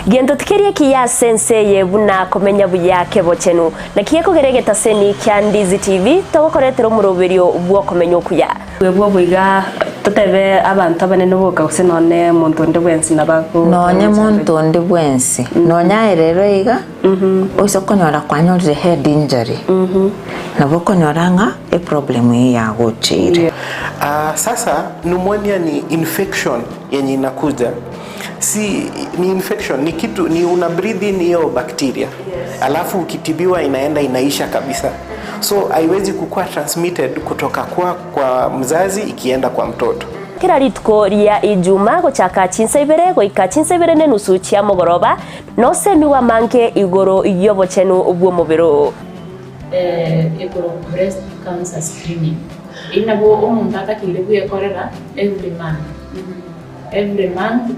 Gento tikeri ekiya ase ense eye buna komenya buya kebochenu. Naki gekogera egetaseni kia Ndizi TV togokoretera omoroberio bw'okomenya okuya. Bw'obo iga totebe abanto abanene boka gose nonye omonto onde bwensi nabo ago Nonye monto onde bwensi, nonye aye rero iga, oise konyora kwanyorire head injury, nabo okonyora ng'a eproblem eyio yagocheire. Ah, sasa pneumonia ni infection yenye inakuja si ni infection ni kitu ni una breathe in hiyo bacteria alafu ukitibiwa inaenda inaisha kabisa so haiwezi kukuwa transmitted kutoka kwa, kwa mzazi ikienda kwa mtoto Kera rituko ria Ijuma gochaka chinsa ibere goika chinsa ibere nenusu chia mogoroba, nosemigwe amange igoro y'obochenu bw'omobere oo. Ekorokwa breast cancer screening. Eyio nabo omonto atakeire bwekorera every month. Every month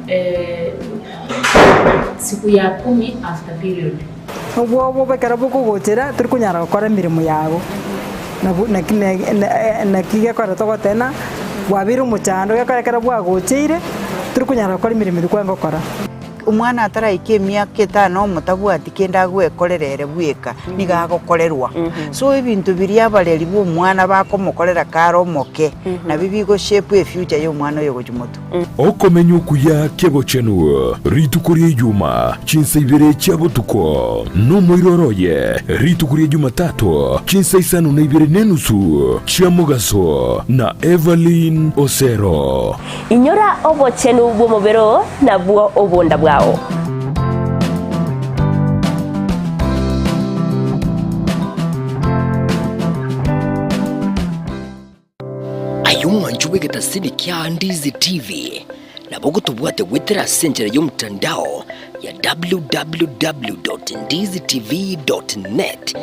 siku ya kumi after period. Obwoba ekero bokogochera tori konyara gokora emeremo yago, nabo naki naki gekogera togoteba ng'a bwabeire omochando gekogera ekero bwagocheire tori konyara gokora emeremo eria kwarenge gokora. Omwana ataraika emiaka etano omotabwati kende agwekorera ere bweka, nigo agokorerwa. So ebinto biria abareri ba omwana bakomokorera kare omoke, nabio bigo shape efuture ya omwana oyo gochia motwe. Okomenya okuya kebochenu, rituko ria Ijuma, chinsa ibere chia botuko, nomoiroro oye, rituko ria Jumatato, chinsa isano na ibere nenusu chia mogaso, na Evelyn Osero. Inyora obochenu bw'omobere oo, nabwo obonda bwao. Aye omwancho bw'egetasini kia Ndizi TV, nabo ogotobwate goetera ase enchera y'omotandao ya www.ndizitv.net.